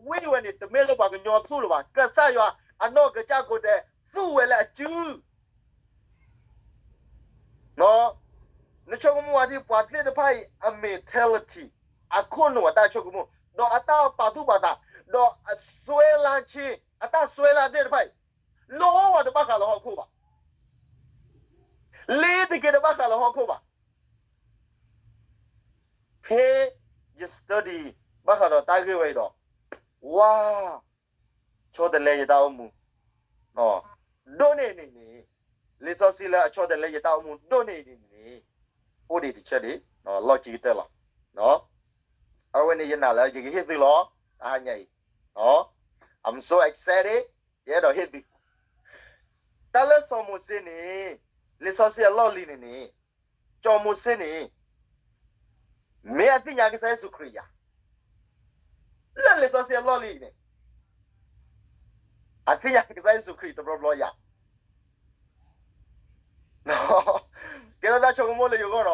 ဝ့ၢ်ဝဲန့ၣ် တမ့ၢ်လၢပှၤကညီသူၣ်လၢၤဘၣ်. ကစၢ်ယွၤအနီၢ်ကစၢ်ကိးဂၤဒဲး သူဝဲလၢအစု နဆိကမိၣ်ဝဲဒ်ပှၤသ့ၣ်တဖၣ်အံၤအ mentality, အခိၣ်နူာ်အတၢ်ဆိကမိၣ်, ဒီးအတၢ်ပာ်သူၣ်ပာ်သး, ဒီးအစွဲလၢ်ဆ့, အတၢ်စွဲလၢ်သ့ၣ်တဖၣ်အံၤ, နီၢ်ဝဲတဘၣ်ဃးလၢဟီၣ်ခိၣ်ဘၣ်. လ့ၤတက့ၤတဘၣ်ဃးလၢဟီၣ်ခိၣ်ဘၣ်. ဖဲယ study ဘၣ်ဃးဒီးတၢ်ဂ့ၢ်ဝဲအံၤဒီး, ဝါ, ဆီတလဲယတၢ်အိၣ်မူ, ဒိၣ်န့ၢ်န့ၣ်န့ၣ်, လံာ်စီဆှံလၢအဆီတလဲယတၢ်အိၣ်မူဒိၣ်န့ၢ်န့ၣ်န့ၣ်, အိၣ်ဒံးတဆၢဒံး, လီၢ်ခံကတၢၢ်လီၤ. အဝဲန့ၣ်ယနာ်လၢယကဟ့ၣ်သုလီၤ, တဟါညါအံၤ, I'm so excited, ယအဲၣ်ဒိးဟ့ၣ်သု. တၢ်လၢစီၤမိၤၡ့န့ၣ်, လံာ်စီဆှံအလီၢ်လံၤန့ၣ်န့ၣ်, စီၤမိၤၡ့န့ၣ် မ့ၢ်အသ့ၣ်ညါကစၢ်ယ့ၣ်ၡူးခရံာ်ယၤ, လၢလံာ်စီဆှံအလီၢ်လံၤန့ၣ်, အသ့ၣ်ညါကစၢ်ယ့ၣ်ၡူးခရံာ်တဘျီဘျီယၤ, ကဲထီၣ်တၢ်ဆိကမိၣ်လၢယဂီၢ်နီၤ,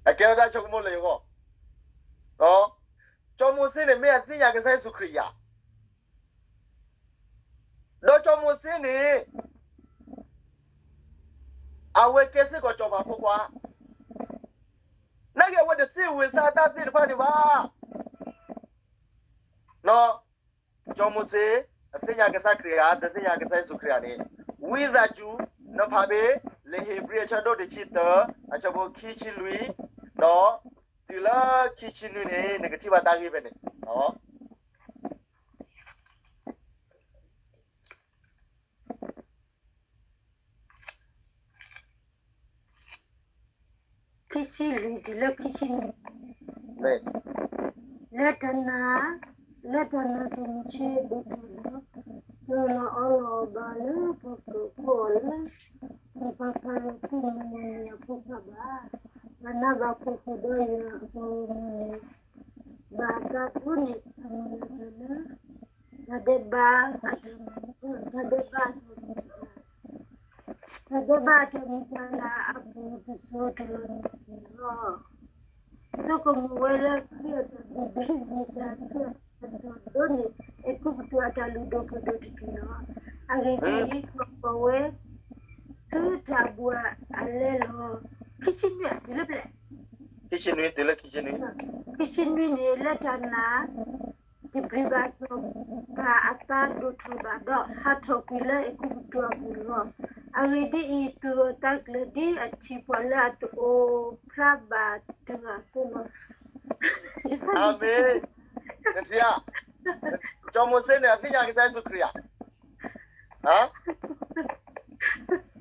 အကဲထီၣ်တၢ်ဆိကမိၣ်လၢယဂီၢ်, စီၤမိၤၡ့န့ၣ် မ့ၢ်အသ့ၣ်ညါကစၢ်ယ့ၣ်ၡူးခရံာ်ယၤ, ဒီးစီၤမိၤၡ့န့ၣ် အဝဲကဲစ့ၢ်ကီးစီၤပၤဖိခွါ, နာ်က့အဝဲတစံးဝံၤစၢ်တၢ်သ့ၣ်တဖၣ်န့ၣ်ဘၣ်. စီၤမိၤၡ့ အသ့ၣ်ညါကစၢ်ခရံာ်ဧါ, တသ့ၣ်ညါကစၢ်ယ့ၣ်ၡူးခရံာ်ဧါန့ၣ်, ဝံသးစူၤ နဖးဘၣ် လံာ်ဧ့ၤဘြံၤအဆၢဒိၣ်တဆံတၢ အဆၢဖိခံဆံလွံၢ်, ဒီးတုၤလၢခံဆံနွံန့ၣ် နကထံၣ်ဘၣ်တၢ်ဂ့ၢ်ဖဲန့ၣ်. ခံဆံလွံၢ်တုၤလၢခံဆံနွံ, လၢတၢ်နာ်, လၢတၢ်နာ်စီၤမိၤၡ့ဒိၣ်ထီၣ်လၢ တအၢၣ်လီၤအီလီၤဘၣ်လၢပှၤကကိးအီၤလၢ စီၤပၤဖၤရိၤအဖိမုၣ်န့ၣ်အဖိခွါဘၣ်. ဘၣ်နးဘၣ်ဖှီၣ်ဃုာ်ဒီးယွၤအပှၤဂီၢ်မုၢ်န့ၣ် ဘၣ်အသးဒိၣ်န့ၢ်အမုၢ်လၢ်တၢ်လၢ တၢ်ဒဲးဘးအတၢ်မုာ်တၢ် တၢ်ဒဲးဘးအတၢ်မုာ်တၢ် တၢ်လၢအပူၤတစိၢ်တလီၢ်န့ၣ်တက့ၢ်လီၤ. ဆိကမိၣ်ဝဲလၢခရံာ်အတၢ်ဒုးဒ့မ့ၢ်တၢ်အဒိၣ်န့ၢ် အဲၤကူပတူးအတၢ်လုၢ်ဒိၣ်ပှ့ၤဒိၣ်တက့ၢ်လီၤ. အဂ့ၢ်ဒ်အံၤ, ပှၤကိးဝဲ ဆူတၢ်ဘူၣ်အလဲလီၤ. ခံဆံနွံ တုၤလၢဖဲလဲၣ်, ခံဆံနွံ တုၤလၢခံဆံနွံ, ခံဆံနွံန့ၣ် လၢတၢ်နာ် တပျံၤဘၣ်စီၤပၤအသးဒိၣ်ထီၣ်ဘၣ်ဒီး ဟးထီၣ်ကွံာ်လၢအဲၤကူပတူးအပူၤလီၤ. အဂ့ၢ်ဒ်အံၤ, သူၣ်ဂၢၢ်သးကျၢၤဒ်အထံၣ်ပှၤလၢအတအိၣ်ဖျါဘၣ်တဂၤအသိးလီၤ. အၤမ့ၣ်, ကထံဧါ, စီၤမိၤၡ့န့ၣ် အသ့ၣ်ညါကစၢ်ယ့ၣ်ၡူးခရံာ်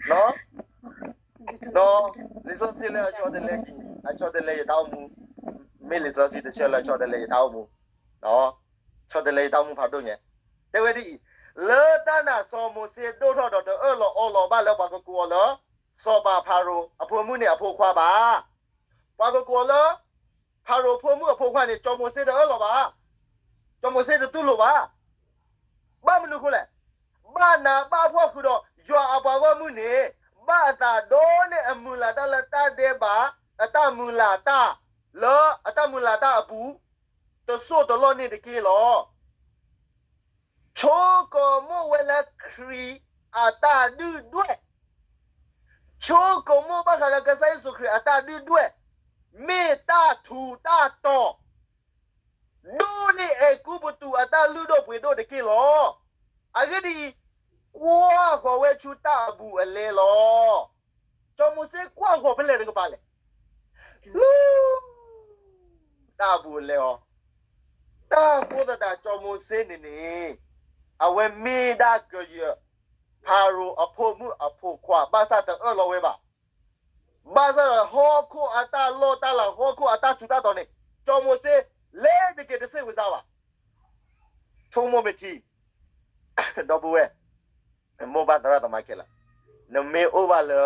ဧါ, ဒီး လံာ်စီဆှံလၢအဆီတလဲ, အဆီတလဲယတၢ်အိၣ်မူ, မ့ၢ်လံာ်စီဆှံတဆၢလၢအဆီတလဲယတၢ်အိၣ်မူ, ဆီတလဲယတၢ်အိၣ်မူဖးဒိၣ်ညါ, တဲဝဲဒ်အံၤ, လၢတၢ်နာ်စီၤမိၤၡ့ဒိၣ်ထီၣ်ဒီးတအၢၣ်လီၤအီလီၤဘၣ်လၢပှၤကကိးအီၤလၢ စီၤပၤဖၤရိၤအဖိမုၣ်န့ၣ်အဖိခွါဘၣ်. ပှၤကကိးအီၤလၢ ဖၤရိၤဖိမုၣ်အဖိခွါန့ၣ် စီၤမိၤၡ့တအၢၣ်လီၤဘၣ်, စီၤမိၤၡ့တတူၢ်လိာ်ဘၣ်. ဘၣ်မနုၤအဃိလဲၣ်, ဘၣ်နးဘၣ်ဖှီၣ်ဃုာ်ဒီးယွၤအပှၤဂီၢ်မုၢ်န့ၣ် ဘၣ်အသးဒိၣ်န့ၢ်အမုၢ်လၢ်တၢ်လၢတၢ်ဒဲးဘး အတၢ်မုၢ်လၢ်တၢ် လၢအတၢ်မုၢ်လၢ်တၢ်အပူၤ တစိၢ်တလီၢ်န့ၣ်တက့ၢ်လီၤ. ဆိကမိၣ်ဝဲလၢခရံာ်အတၢ်ဒုၣ်ဒွဲၣ်, ဆိကမိၣ်ဘၣ်ဃးဒီးကစၢ်ယ့ၣ်ၡူးခရံာ်အတၢ်ဒုၣ်ဒွဲၣ် မ့ၢ်တၢ်ထူးတၢ်တီၤ ဒိၣ်န့ၢ်အဲၤကူပတူးအတၢ်လုၢ်ဒိၣ်ပှ့ၤဒိၣ်တက့ၢ်လီၤ. အဂ့ၢ်ဒ်အံၤ, ကွၢ်ဃီၤဝဲဆူတၢ်အဘူးအလဲလီၤ. စီၤမိၤၡ့ကွၢ်ဃီၤဖဲလဲၣ်တကပၤလဲၣ်. တၢ်အဘူးအလဲအီၤ, တၢ်အဃိသတးစီၤမိၤၡ့န့ၣ်န့ၣ် အဝဲမ့ၢ်ဒၣ်ကယဲၢ် ဖၤရိၤအဖိမုၣ်အဖိခွါ ဘၣ်ဆၣ်တအၢၣ်လီၤဝဲဘၣ်. ဘၣ်ဆၣ်ဒီးဟီၣ်ခိၣ်အတၢ်လီၢ်တၢ်လၤ ဟီၣ်ခိၣ်အတၢ်ထူးတၢ်တီၤန့ၣ် စီၤမိၤၡ့ လဲၤတက့ၤတစ့ၣ်ဝံၤစါဘၣ်. ဆိကမိၣ်မ့ၢ်ထံ ဒီပုၢ်ဝဲၢ် မိၢ်ပၢ်သရၣ်သမါခဲလၢာ်, နမ့ၢ်အိၣ်ဘၣ်လၢ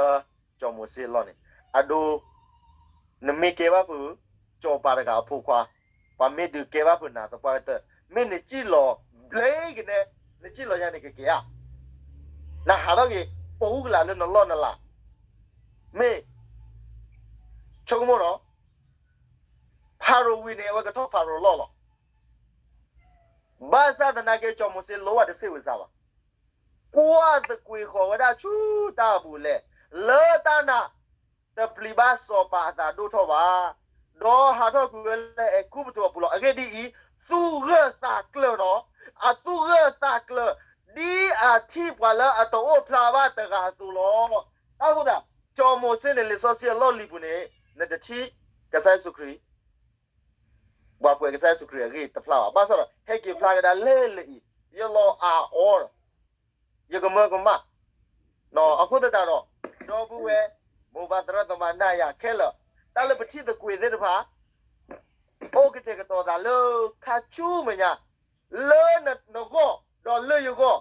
စီၤမိၤၡ့အလီၢ်န့ၣ် အဒိ နမ့ၢ်ကဲဘၣ်ပှၤ စီၤပၤတဂၤအဖိခွါ, ပှၤမ့ၢ်ဒုးကဲဘၣ်ပှၤနၤသပှၢ်ကတၢၢ် မ့ၢ်နစံၣ်လီၤဘျ့ကနဲ နစံၣ်လီၤယါန့ၣ်ကကဲဧါ. နဟးထီၣ်က့ၤ ပူၤကလးလၢနလီၢ်နလၤ, မ့ၢ် ဆိကမိၣ်နီၤ ဖၤရိၤဝံၤန့ၣ် အဝဲကထီၣ်ဖၤရိၤလီၢ်လီၤ. ဘၣ်ဆၣ်သနာ်က့ စီၤမိၤၡ့လိၣ်ဘၣ်တစ့ၣ်ဝံၤစါဘၣ်. ကွၢ်သကွံာ်ဃီၤဝဲဒၣ်ဆူတၢ်အဘူးအလဲ လၢတၢ်နာ် တပျံၤဘၣ်စီၤပၤအသးဒိၣ်ထီၣ်ဘၣ်, ဒီးဟးထီၣ်ကွံာ်ဝဲလၢအဲၤကူပတူးအပူၤလီၤ. အဂ့ၢ်ဒ်အံၤ, သူၣ်ဂၢၢ်သးကျၢၤနီၤ, အသူၣ်ဂၢၢ်သးကျၢၤ ဒ်အထံၣ်ပှၤလၢအတအိၣ်ဖျါဘၣ်တဂၤအသိးလီၤ. တၢ်ဃိသတး စီၤမိၤၡ့န့ၣ် လံာ်စီဆှံအလီၢ်လံၤပူၤန့ၣ် နတထံၣ်ကစၢ်ယ့ၣ်ၡူးခရံာ် ပှၤကွဲးကစၢ်ယ့ၣ်ၡူးခရံာ်အဂ့ၢ်တဖျါဘၣ်. ဘၣ်ဆၣ်ဒီး ဟဲက့ၤဖျါကဒါလဲၣ်လၢအံၤ, ယလီၤအါအီၤ, ယကမၢကမၣ်. အဃိသတးဒီး ဒီပုၢ်ဝဲၢ် မိၢ်ပၢ်သရၣ်သမါနၤယၤခဲလၢာ်, တၢ်လၢပထံၣ်သကွံာ်သ့ၣ်တဖၣ် အိၣ်ကတဲာ်ကတီၤသးလၢခါဆူမဲာ်ညါ လၢနဂီၢ် ဒီးလၢယဂီၢ်,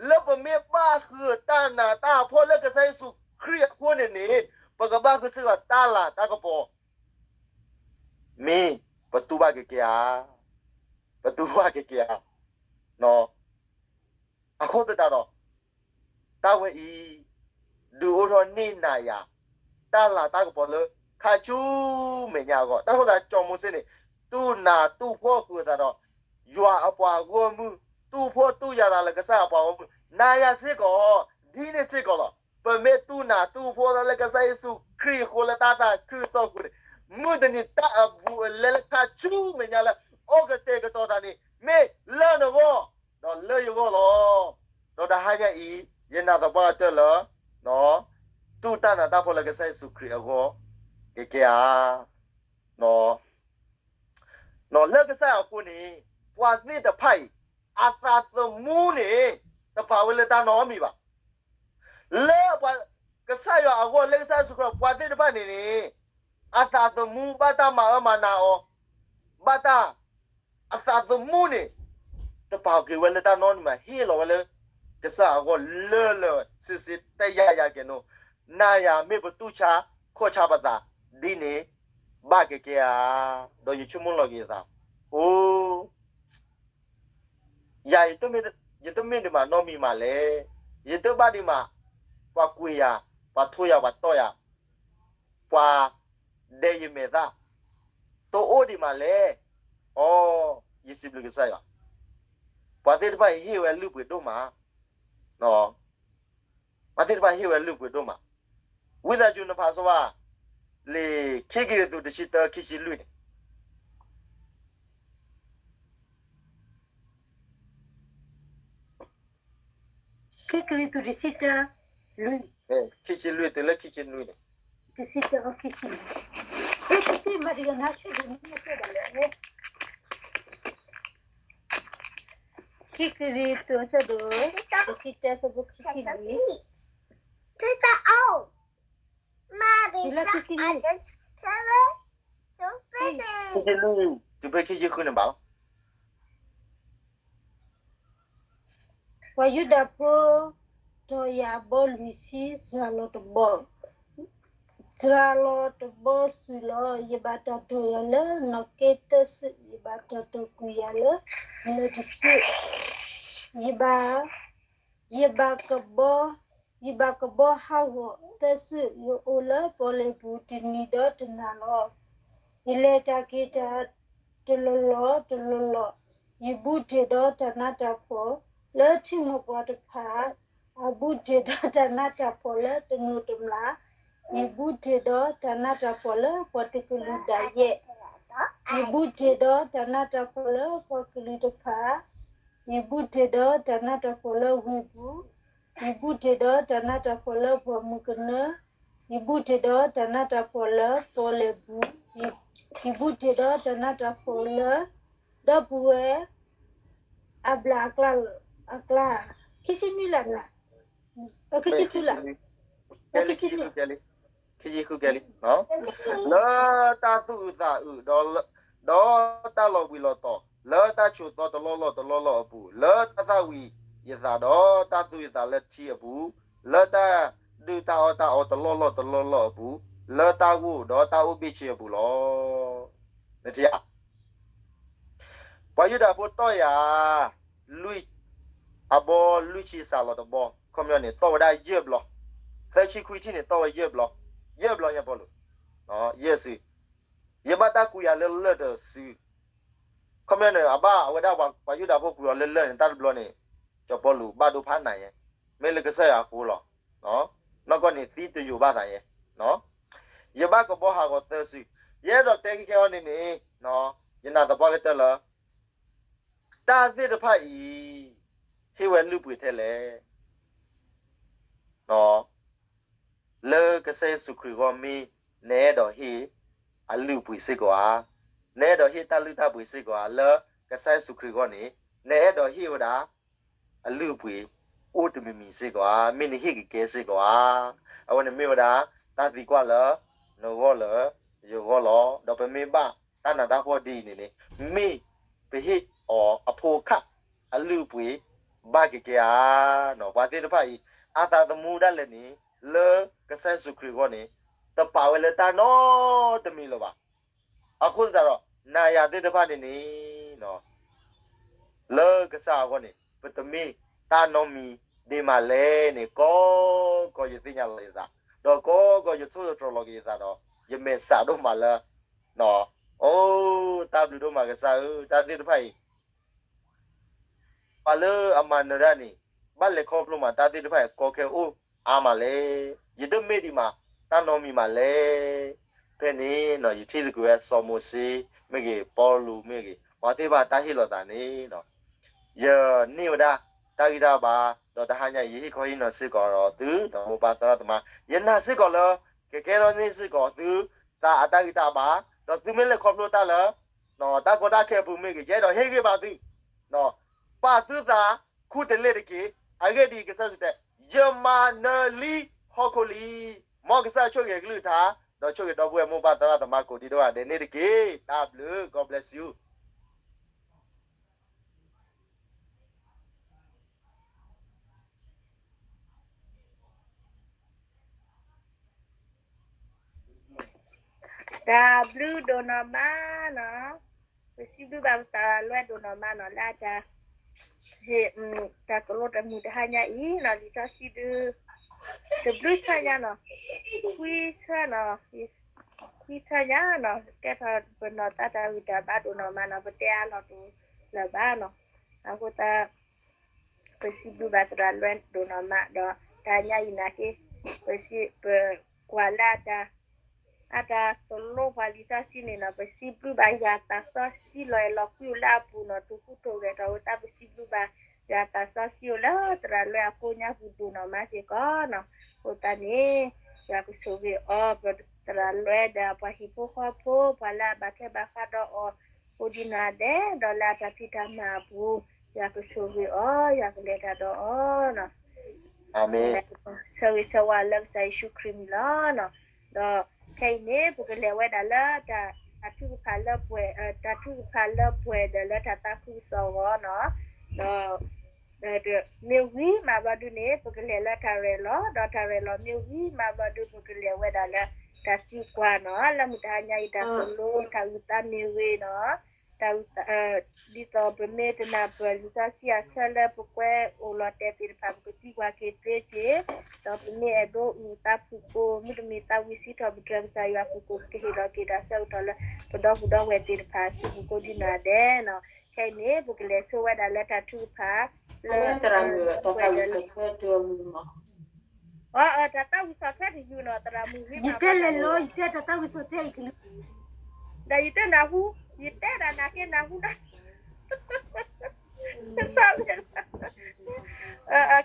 လၢပမ့ၢ်ဘၣ်ဃုာ်တၢ်နးတၢ်ဖှီၣ်လၢကစၢ်ယ့ၣ်ၡူးခရံာ်အဃိန့ၣ်န့ၣ် ပကဘၣ်ဃုစ့ၢ်ကီးတၢ်လၤတၢ်ကပီၤ, မ့ၢ်ပတူၢ်ဘၣ်ကကဲဧါ, ပတူၢ်ဘၣ်ကကဲဧါ. အဃိသတးဒီး တၢ်ဝဲအံၤ ဒုးအိၣ်ထီၣ်န့ၢ်နၤယၤ တၢ်လၤတၢ်ကပီၤလၢခါဆူမဲာ်ညါအဂီၢ်. တၢ်ဃိသတး စီၤမိၤၡ့န့ၣ် တူၢ်နးတူၢ်ဖှီၣ်ဃုာ်အသးဒီး ယွၤအပှၤဂီၢ်မုၢ်, တူၢ်ဖှီၣ်တူၢ်ယာ်သးလၢကစၢ်အပှၤဂီၢ်မုၢ်, နၤယၤစ့ၢ်ကီး ဒ်န့ၣ်စ့ၢ်ကီးလီၤ. ပမ့ၢ်တူၢ်နးတူၢ်ဖှီၣ်ထီၣ်လၢကစၢ်ယ့ၣ်ၡူးခရံာ်အဃိလၢတၢ်သးခုကစီၣ်အဃိန့ၣ်, မုၢ်တနံၤတၢ်အဘူးအလဲလၢခါဆူမဲာ်ညါလၢ အိၣ်ကတဲာ်ကတီၤသးန့ၣ် မ့ၢ်လၢနဂီၢ် ဒီးလၢယဂီၢ်လီၤ. ဒီးတဟါညါအံၤ ယနာ်သပှၢ်ကတၢၢ်လၢ တူၢ်တၢ်နးတၢ်ဖှီၣ်လၢကစၢ်ယ့ၣ်ၡူးခရံာ်အဂီၢ် ကကဲဧါ. လၢကစၢ်ယွၤအဃိန့ၣ် ပှၤသ့ၣ်တဖၣ်အံၤ အသးသမူန့ၣ် တပာ်ဝဲလၢတၢ်နီတမံၤဘၣ်. လၢပှၤ ကစၢ်ယွၤအဂီၢ် လၢကစၢ်ယ့ၣ်ၡူးခရံာ် ပှၤသ့ၣ်တဖၣ်န့ၣ်န့ၣ် အသးသမူ ဘၣ်တၢ်မၤအၢမၤနးအီၤ, ဘၣ်တၢ် အသးသမူန့ၣ် တပာ်က့ၤဝဲလၢတၢ်နီတမံၤဘၣ် ဟ့ၣ်လီၤဝဲလၢ ကစၢ်အဂီၢ်လၢလၢဆ့ဆ့တယၤယၤကဲၤနိ, နၤယၤမ့ၢ်ပတူၢ်ဆါခီၣ်ဆါပသးဒ်န့ၣ် ဘၣ်ကကဲဧါ, ဒီးယဆိကမိၣ်လီၤက့ၤယသး, အိ ယၤ ယတမ့ၢ်ဒံးမးနီတမံၤမးလဲၣ်, ယတဘၣ်ဒံးမး, ပှၤကွံာ်ယၤ, ပှၤထိယၤ, ပှၤတီၢ်ယၤ, ပှၤဒဲးယမဲာ်သၣ်, တအိၣ်ဒံးမးလဲၣ်, အိ ယစံးဘျုးကစၢ်ယွၤ, ပှၤသ့ၣ်တဖၣ်အံၤဟ့ၣ်ဝဲလုၢ်ပှ့ၤဒိၣ်မး, ပှၤသ့ၣ်တဖၣ်ဟ့ၣ်ဝဲလုၢ်ပှ့ၤဒိၣ်မး, ဝံသးစူၤနဖးစီဝါ, လံာ်ခံကရံၣ်သူးတဆံတၢ ခံဆံလွံၢ်န့ၣ် ခံကရံၣ်သူးတဆံတၢ လွံၢ်, ခံဆံလွံၢ်တုၤလၢခံဆံနွံန့ၣ်, တဆံတၢ ခံဆံနွံ, တဆံမးတဂၤနၤဆူဒ်န့ၣ်မ့ၢ်တၢ်ဒၣ်လဲၣ်, ခံကရံၣ်သူးအဆၢဒိၣ် တဆံတၢ အဆၢဖိခံဆံလွံၢ်, တုၤလၢခံဆံလွံၢ်, တုၤဖဲခံဆံဃုန့ၣ်ဘၣ်လီၤ. ပှၤယူဒၤဖိ တီၤယၤအဘီလွံၢ်ဆံ စှၤလီၤတဘီ, စှၤလီၤတဘီစုာ်လီၤ. ယဘၣ်တၢ်တီၢ်ယၤလၢနီၣ်က့သၢစုာ်, ယဘၣ်တၢ်တီၢ်ကွံာ်ယၤလၢ လၢတစုာ်, ယဘၣ် ယဘၣ်ကဘီ, ယဘၣ်ကဘီဟးဂီၤသၢစုာ်, ယအိၣ်လၢပီၣ်လဲၣ်ပူၤတနံၤဒီးတနၤလီၤ. ယလဲၤတၢ်က့ၤတၢ်တလီၢ်လီၢ်တလီၢ်လီၢ်, ယဘူးတ့ၢ်ဒီးတၢ်နးတၢ်ဖှီၣ်လၢထံမိၢ်ပှၢ်တဖၣ်, အဘူးတ့ၢ်ဒီးတၢ်နးတၢ်ဖှီၣ်လၢတမျိးတမျာ်, ယဘူးတ့ၢ်ဒီးတၢ်နးတၢ်ဖှီၣ်လၢပှၤတကလုာ်ဒၣ်ယဲ, ယဘူးတ့ၢ်ဒီးတၢ်နးတၢ်ဖှီၣ်လၢပှၤကလုာ်တဖၣ်, ယဘူးတ့ၢ်ဒီးတၢ်နးတၢ်ဖှီၣ်လၢဝ့ၢ်ပူၤ, ယဘူးတ့ၢ်ဒီးတၢ်နးတၢ်ဖှီၣ်လၢပှၢ်မုၢ်ကနၢ, ယဘူးတ့ၢ်ဒီးတၢ်နးတၢ်ဖှီၣ်လၢပီၣ်လဲၣ်ပူၤ, ယဘူးတ့ၢ်ဒီးတၢ်နးတၢ်ဖှီၣ်လၢ ဒီပုၢ်ဝဲၢ် အဘျၣ်အကျါ, အကျါ, ခံဆံနွံလၢအကျါ, ခံဆံဃုလၢ, ခံဆံနွံ, ခံဆံဃုကဲလံ, လၢတၢ်သူၣ်အုးသးအုး, ဒီးတၢ်လီၤဘှံးလီၤတီၤ, လၢတၢ်ဆိးသီတလီၢ်လီၢ်တလီၢ်လီၢ်အပူၤ, လၢတၢ်သၣ်ဝံၤယသးဒီးတၢ်သူၣ်ယသးလၢထံအပူၤ, လၢတၢ်ဒုၣ်တၢ်အီၣ်တၢ်အီတလီၢ်လီၢ်တလီၢ်လီၢ်အပူၤ, လၢတၢ်ဂိၢ်ဒီးတၢ်အိၣ်ဘ့ၣ်ဆ့အပူၤလီၤ. နထံၣ်ဧါ, ပှၤယူဒၤဖိတီၢ်ယၤ လွံၢ်, အဘီလွံၢ်ဆံစှၤလီၤတဘီ, ခီပညီန့ၣ် တီၢ်ဝဲဒၣ်ယဲၢ်ဘျီ, သၢဆံခွံထံၣ်န့ၣ် တီၢ်ဝဲယဲၢ်ဘျီ, ယဲၢ်ဘျီညါပီလူး, ယဲၢ်စု, ယဘၣ်တၢ်ကွံာ်ယၤလၢလၢၢ်တစု, ခီပညီန့ၣ် အဘၣ်အဝဲဒၣ်ပှၤယူဒၤဖိကွံာ်အီၤလၢလၢၢ်န့ၣ် တၢ်တဘျီန့ၣ်, ကၠီၤပီလူးဘၣ်ဒိဖးနးယဲ, မ့ၢ်လၢကစၢ်ယွၤအဃိလီၤ. နီၢ်ကီၢ်န့ၣ်သံတယိာ်ဘၣ်သးယဲ, ယဘၣ်ကဘီဟးဂီၤသၢစု, ယအဲၣ်ဒိးတဲခဲခဲအံၤန့ၣ်န့ၣ်, ယနာ်သပှၢ်ကတၢၢ်လၢ တၢ်သ့ၣ်တဖၣ်အံၤ ဟ့ၣ်ဝဲလုၢ်ပှ့ၤထဲလဲၣ်, လၢကစၢ်ယ့ၣ်ၡူးခရံာ်အဂီၢ်မ့ၢ် နအဲၣ်ဒိးဟ့ၣ်အလုၢ်အပှ့ၤစ့ၢ်ကီးဧါ, နအဲၣ်ဒိးဟ့ၣ်တၢ်လုၢ်တၢ်ပှ့ၤစ့ၢ်ကီးဧါ, လၢကစၢ်ယ့ၣ်ၡူးခရံာ်အဂီၢ်န့ၣ် နအဲၣ်ဒိးဟ့ၣ်ဝဲဒၣ် အလုၢ်အပှ့ၤအိၣ်တမံၤမံၤစ့ၢ်ကီးဧါ, မ့ၢ်နဟ့ၣ်ကကဲစ့ၢ်ကီးဧါ. အဝဲန့ၣ်မ့ၢ်ဝဲဒၣ် တၢ်သံကွၢ်လၢ နဂီၢ်လၢယဂီၢ်လီၤ. ဒီးပမ့ၢ်ဘၣ်တၢ်နးတၢ်ဖှီၣ်ဒ်အံၤန့ၣ်န့ၣ် မ့ၢ်ပဟ့ၣ်အီၤအဖိအခၣ် အလုၢ်အပှ့ၤဘၣ်ကကဲဧါ. ပှၤသ့ၣ်တဖၣ်အံၤ အသးသမူဒၣ်လဲာ်န့ၣ် လၢကစၢ်ယ့ၣ်ၡူးခရံာ်အဂီၢ်န့ၣ် တပာ်ဝဲလၢတၢ်နီတမံၤလၢၤဘၣ်. အဃိသတးဒီး နၤယၤသ့ၣ်တဖၣ်န့ၣ်န့ၣ် လၢကစၢ်အဂီၢ်န့ၣ် ပတမ့ၢ်တၢ်နီတမံၤဒံးမးလဲၣ်န့ၣ် ကိးကီးယသ့ၣ်ညါလီၤက့ၤယသး, ဒီးကိးကီးယထိၣ်သတြီၤလီၤက့ၤယသးဒီး ယမဲာ်ဆှးဒိၣ်မးလၢ အိ တၢ်ဘျုးဒိၣ်မးကစၢ်ဧၢ, တၢ်သ့ၣ်တဖၣ်အံၤ ပှၤလၢအမၤနၢၤတၢ်န့ၣ် ဘၣ်လဲၤခီဖျိမး တၢ်သ့ၣ်တဖၣ်အံၤ ကီခဲအိၣ်အါမးလဲၣ်. ယတမ့ၢ်ဒံးမး တၢ်နီတမံၤမးလဲၣ်. ဖဲန့ၣ် ယထံၣ်သကိးဝဲစီၤမိၤၡ့မ့ၢ်ဂ့ၤ, ပီလူးမ့ၢ်ဂ့ၤ, ပှၤသ့ၣ်တဖၣ်တၢ်ဟ့ၣ်လီၤသးန့ၣ် ယန့ၢ်ဝဲဒၣ်တၢ်ဂံၢ်တၢ်ဘါ ဒီးတဟါညါအံၤ ယဟ့ၣ်ခီဟ့ၣ်နီၤစ့ၢ်ကီးဒီးသု ဒီးမိၢ်ပၢ်သရၣ်သမါ, ယနာ်စ့ၢ်ကီးလၢ ကကဲထီၣ်န့ၢ်စ့ၢ်ကီးသုသးအတၢ်ဂံၢ်တၢ်ဘါ, ဒီးသုမ့ၢ်လဲၤခီဖျိတၢ်လၢ တၢ်ကီတၢ်ခဲအပူၤမ့ၢ်ဂ့ၤ, ယအဲၣ်ဒိးဟ့ၣ်ဂံၢ်ဘါသု, ပာ်သုသးခူတလ့ၢ်တက့ၢ်. အဂ့ၢ်ဒ်အံၤ, ကစၢ်ယ့ၣ်ၡူးတဲ, ယမၤနၢၤလံဟီၣ်ခိၣ်လံ. မ်ကစၢ်ဆိၣ်ဂ့ၤအကလုၢ်ကထါ, ဒီးဆိၣ်ဂ့ၤဒီပုၢ်ဝဲၢ်မိၢ်ပၢ်သရၣ်သမါကိးဒံးဒိၣ်ဂၤဒဲးန့ၣ်တက့ၢ်. တၢ်ဘျုး, God bless you. တၢ်ဘျုးဒိၣ်နီၢ်မးနီၤ, ပစံးဘျုးဘၣ်ပသရၣ်လွဲဒိၣ်နီၢ်မးနီၤ လၢအတၢ် ဟ့ၣ် တၢ်သိၣ်လိတၢ်မုာ်တဟါညါအံၤနီၤ, လံာ်စီဆှံဒုး တဘျုးဆၢညါနီၤ, ခွံဆၢနီၤ, ခွံဆၢညါနီၤ, ကဲထီၣ်ပနီၢ်သးတၢ်ဂံၢ်တၢ်ဘါဒိၣ်နီၢ်မးနီၤ, ပတဲအါလီၤတအိၣ်လၢၤဘၣ်နီၤ, အဃိသတး ပစံးဘျုးဘၣ်သရၣ်လွဲဒိၣ်နီၢ်မးဒီး တဟါညါအံၤနာ်က့ ပစံး ပကွၢ်လၢအတၢ် အတၢ်သိၣ်လိပှၤလံာ်စီဆှံန့ၣ်နီၤ, ပစံးဘျုးဘၣ်ယွၤသးစီဆှံလီၤအဲၣ်လီၤကွံအိၣ်လၢအပူၤနီၤ, ထူၣ်ဟူးထူၣ်ဂဲၤထီၣ်အဃိသတး ပစံးဘျုးဘၣ်ယွၤသးစီဆှံအိၣ်လၢသရၣ်လွဲအကိးညါပူၤဒိၣ်နီၢ်မးစ့ၢ်ကီးနီၤ, အဃိသတးန့ၣ် ယွၤကဆိၣ်ဂ့ၤအီၤ ပသရၣ်လွဲဒီးပှၤဟံၣ်ဖိဃီဖိ ပှၤလၢအဘၣ်ထွဲဘၣ်ဃးဒီးအီၤ ကိးဒံနီၢ်ဒဲး ဒီးလၢအတၢ်ဖံးတၢ်မၤအပူၤ ယွၤကဆိၣ်ဂ့ၤအီၤ ယွၤကလဲၤတၢ်ဒီးအီၤနီၤ ဆၢဂ့ၤဆၢဝါလၢကစၢ်ယ့ၣ်ၡူးခရံာ်မံၤလီၤနီၤ. ဒီးခဲအံၤန့ၣ် ပကလဲၤဝဲဒၣ်လၢတၢ် တၢ်ထုကဖၣ်လၢပှဲၤ တၢ်ထုကဖၣ်လၢပှဲၤဒီးလၢတၢ်သးခုကစီၣ်အဂီၢ်နီၤ. ဒီး မ့ၢ်ဝံၤမးဘျီဒုန့ၣ် ပကလဲၤလၢတၢ်ရဲၣ်လီၤ ဒီးတၢ်ရဲၣ်လီၤမ့ၢ်ဝံၤမးဘျီဒု ပကလဲၤဝဲဒၣ်လၢတၢ်သံကွၢ်နီၤ. လၢမုၢ်တဟါညါအံၤ တၢ်သိၣ်လိတၢ်အုၣ်သးမ့ၢ်ဂ့ၤနီၤ တၢ်အုၣ်သး ဒ်သိးပမ့ၢ်တနၢ်ပၢၢ်လံာ်စီဆှံအဆၢလၢပကွဲးအိၣ်လီၤတဲာ်သ့ၣ်တဖၣ် ပကသံကွၢ်က့ၤသ့က့ၤ, ဒီးပမ့ၢ်အဲၣ်ဒိးအုၣ်သးဖုၣ်ကိာ် မ့တမ့ၢ်သးဝံၣ်စံးထီၣ်ပတြၢၤကစၢ်ယွၤဖုၣ်ကိာ် ပကဟ့ၣ်လီၤက့ၤတၢ်ဆၢကတီၢ်လၢ ပဒီပုၢ်ဒီဝဲၢ်သ့ၣ်တဖၣ်အစုပူၤကိးဒံနီၢ်ဒဲးနီၤ. ခဲအံၤန့ၣ် ပကလဲၤဆိဝဲဒၣ်လၢတၢ်ထုကဖၣ် လၢ ပှဲၤဒီး အ တၢ်သးဝံၣ်ဆီၣ်ထွဲတယုၢ်နီၤ သရၣ်မုၣ်ဝံၤမး ယတဲလဲၤလီၤ ယတဲတၢ်သးဝံၣ်ဆီၣ်ထွဲအံၤကလုာ် ဒီးယတဲနၢ်ဟူ ယတဲဒၣ်နာ်က့နၢ်ဟူဒၣ် ကစၢ်လၢ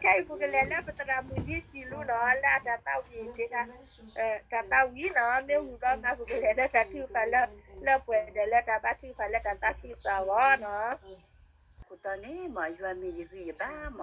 ခဲအံၤပကလဲၤလၢပသရၣ်မုၣ်လံစံလူနီၤ လၢအတၢ်သးဝံၣ် တၢ်သးဝံၣ်နီၤ မ့ၢ်ဝံၤဘျီမး ပကလဲၤလၢတၢ်ထုကဖၣ်လၢ လၢပှဲၤဒီးလၢတၢ်ဘါထုကဖၣ်လၢတၢ်သးခုကစီၣ်အဂီၢ်နီၤ. ခိၣ်တီန့ၣ်မ့ၢ်ယွၤမ့ၢ်ယဂံၢ်ယဘါမး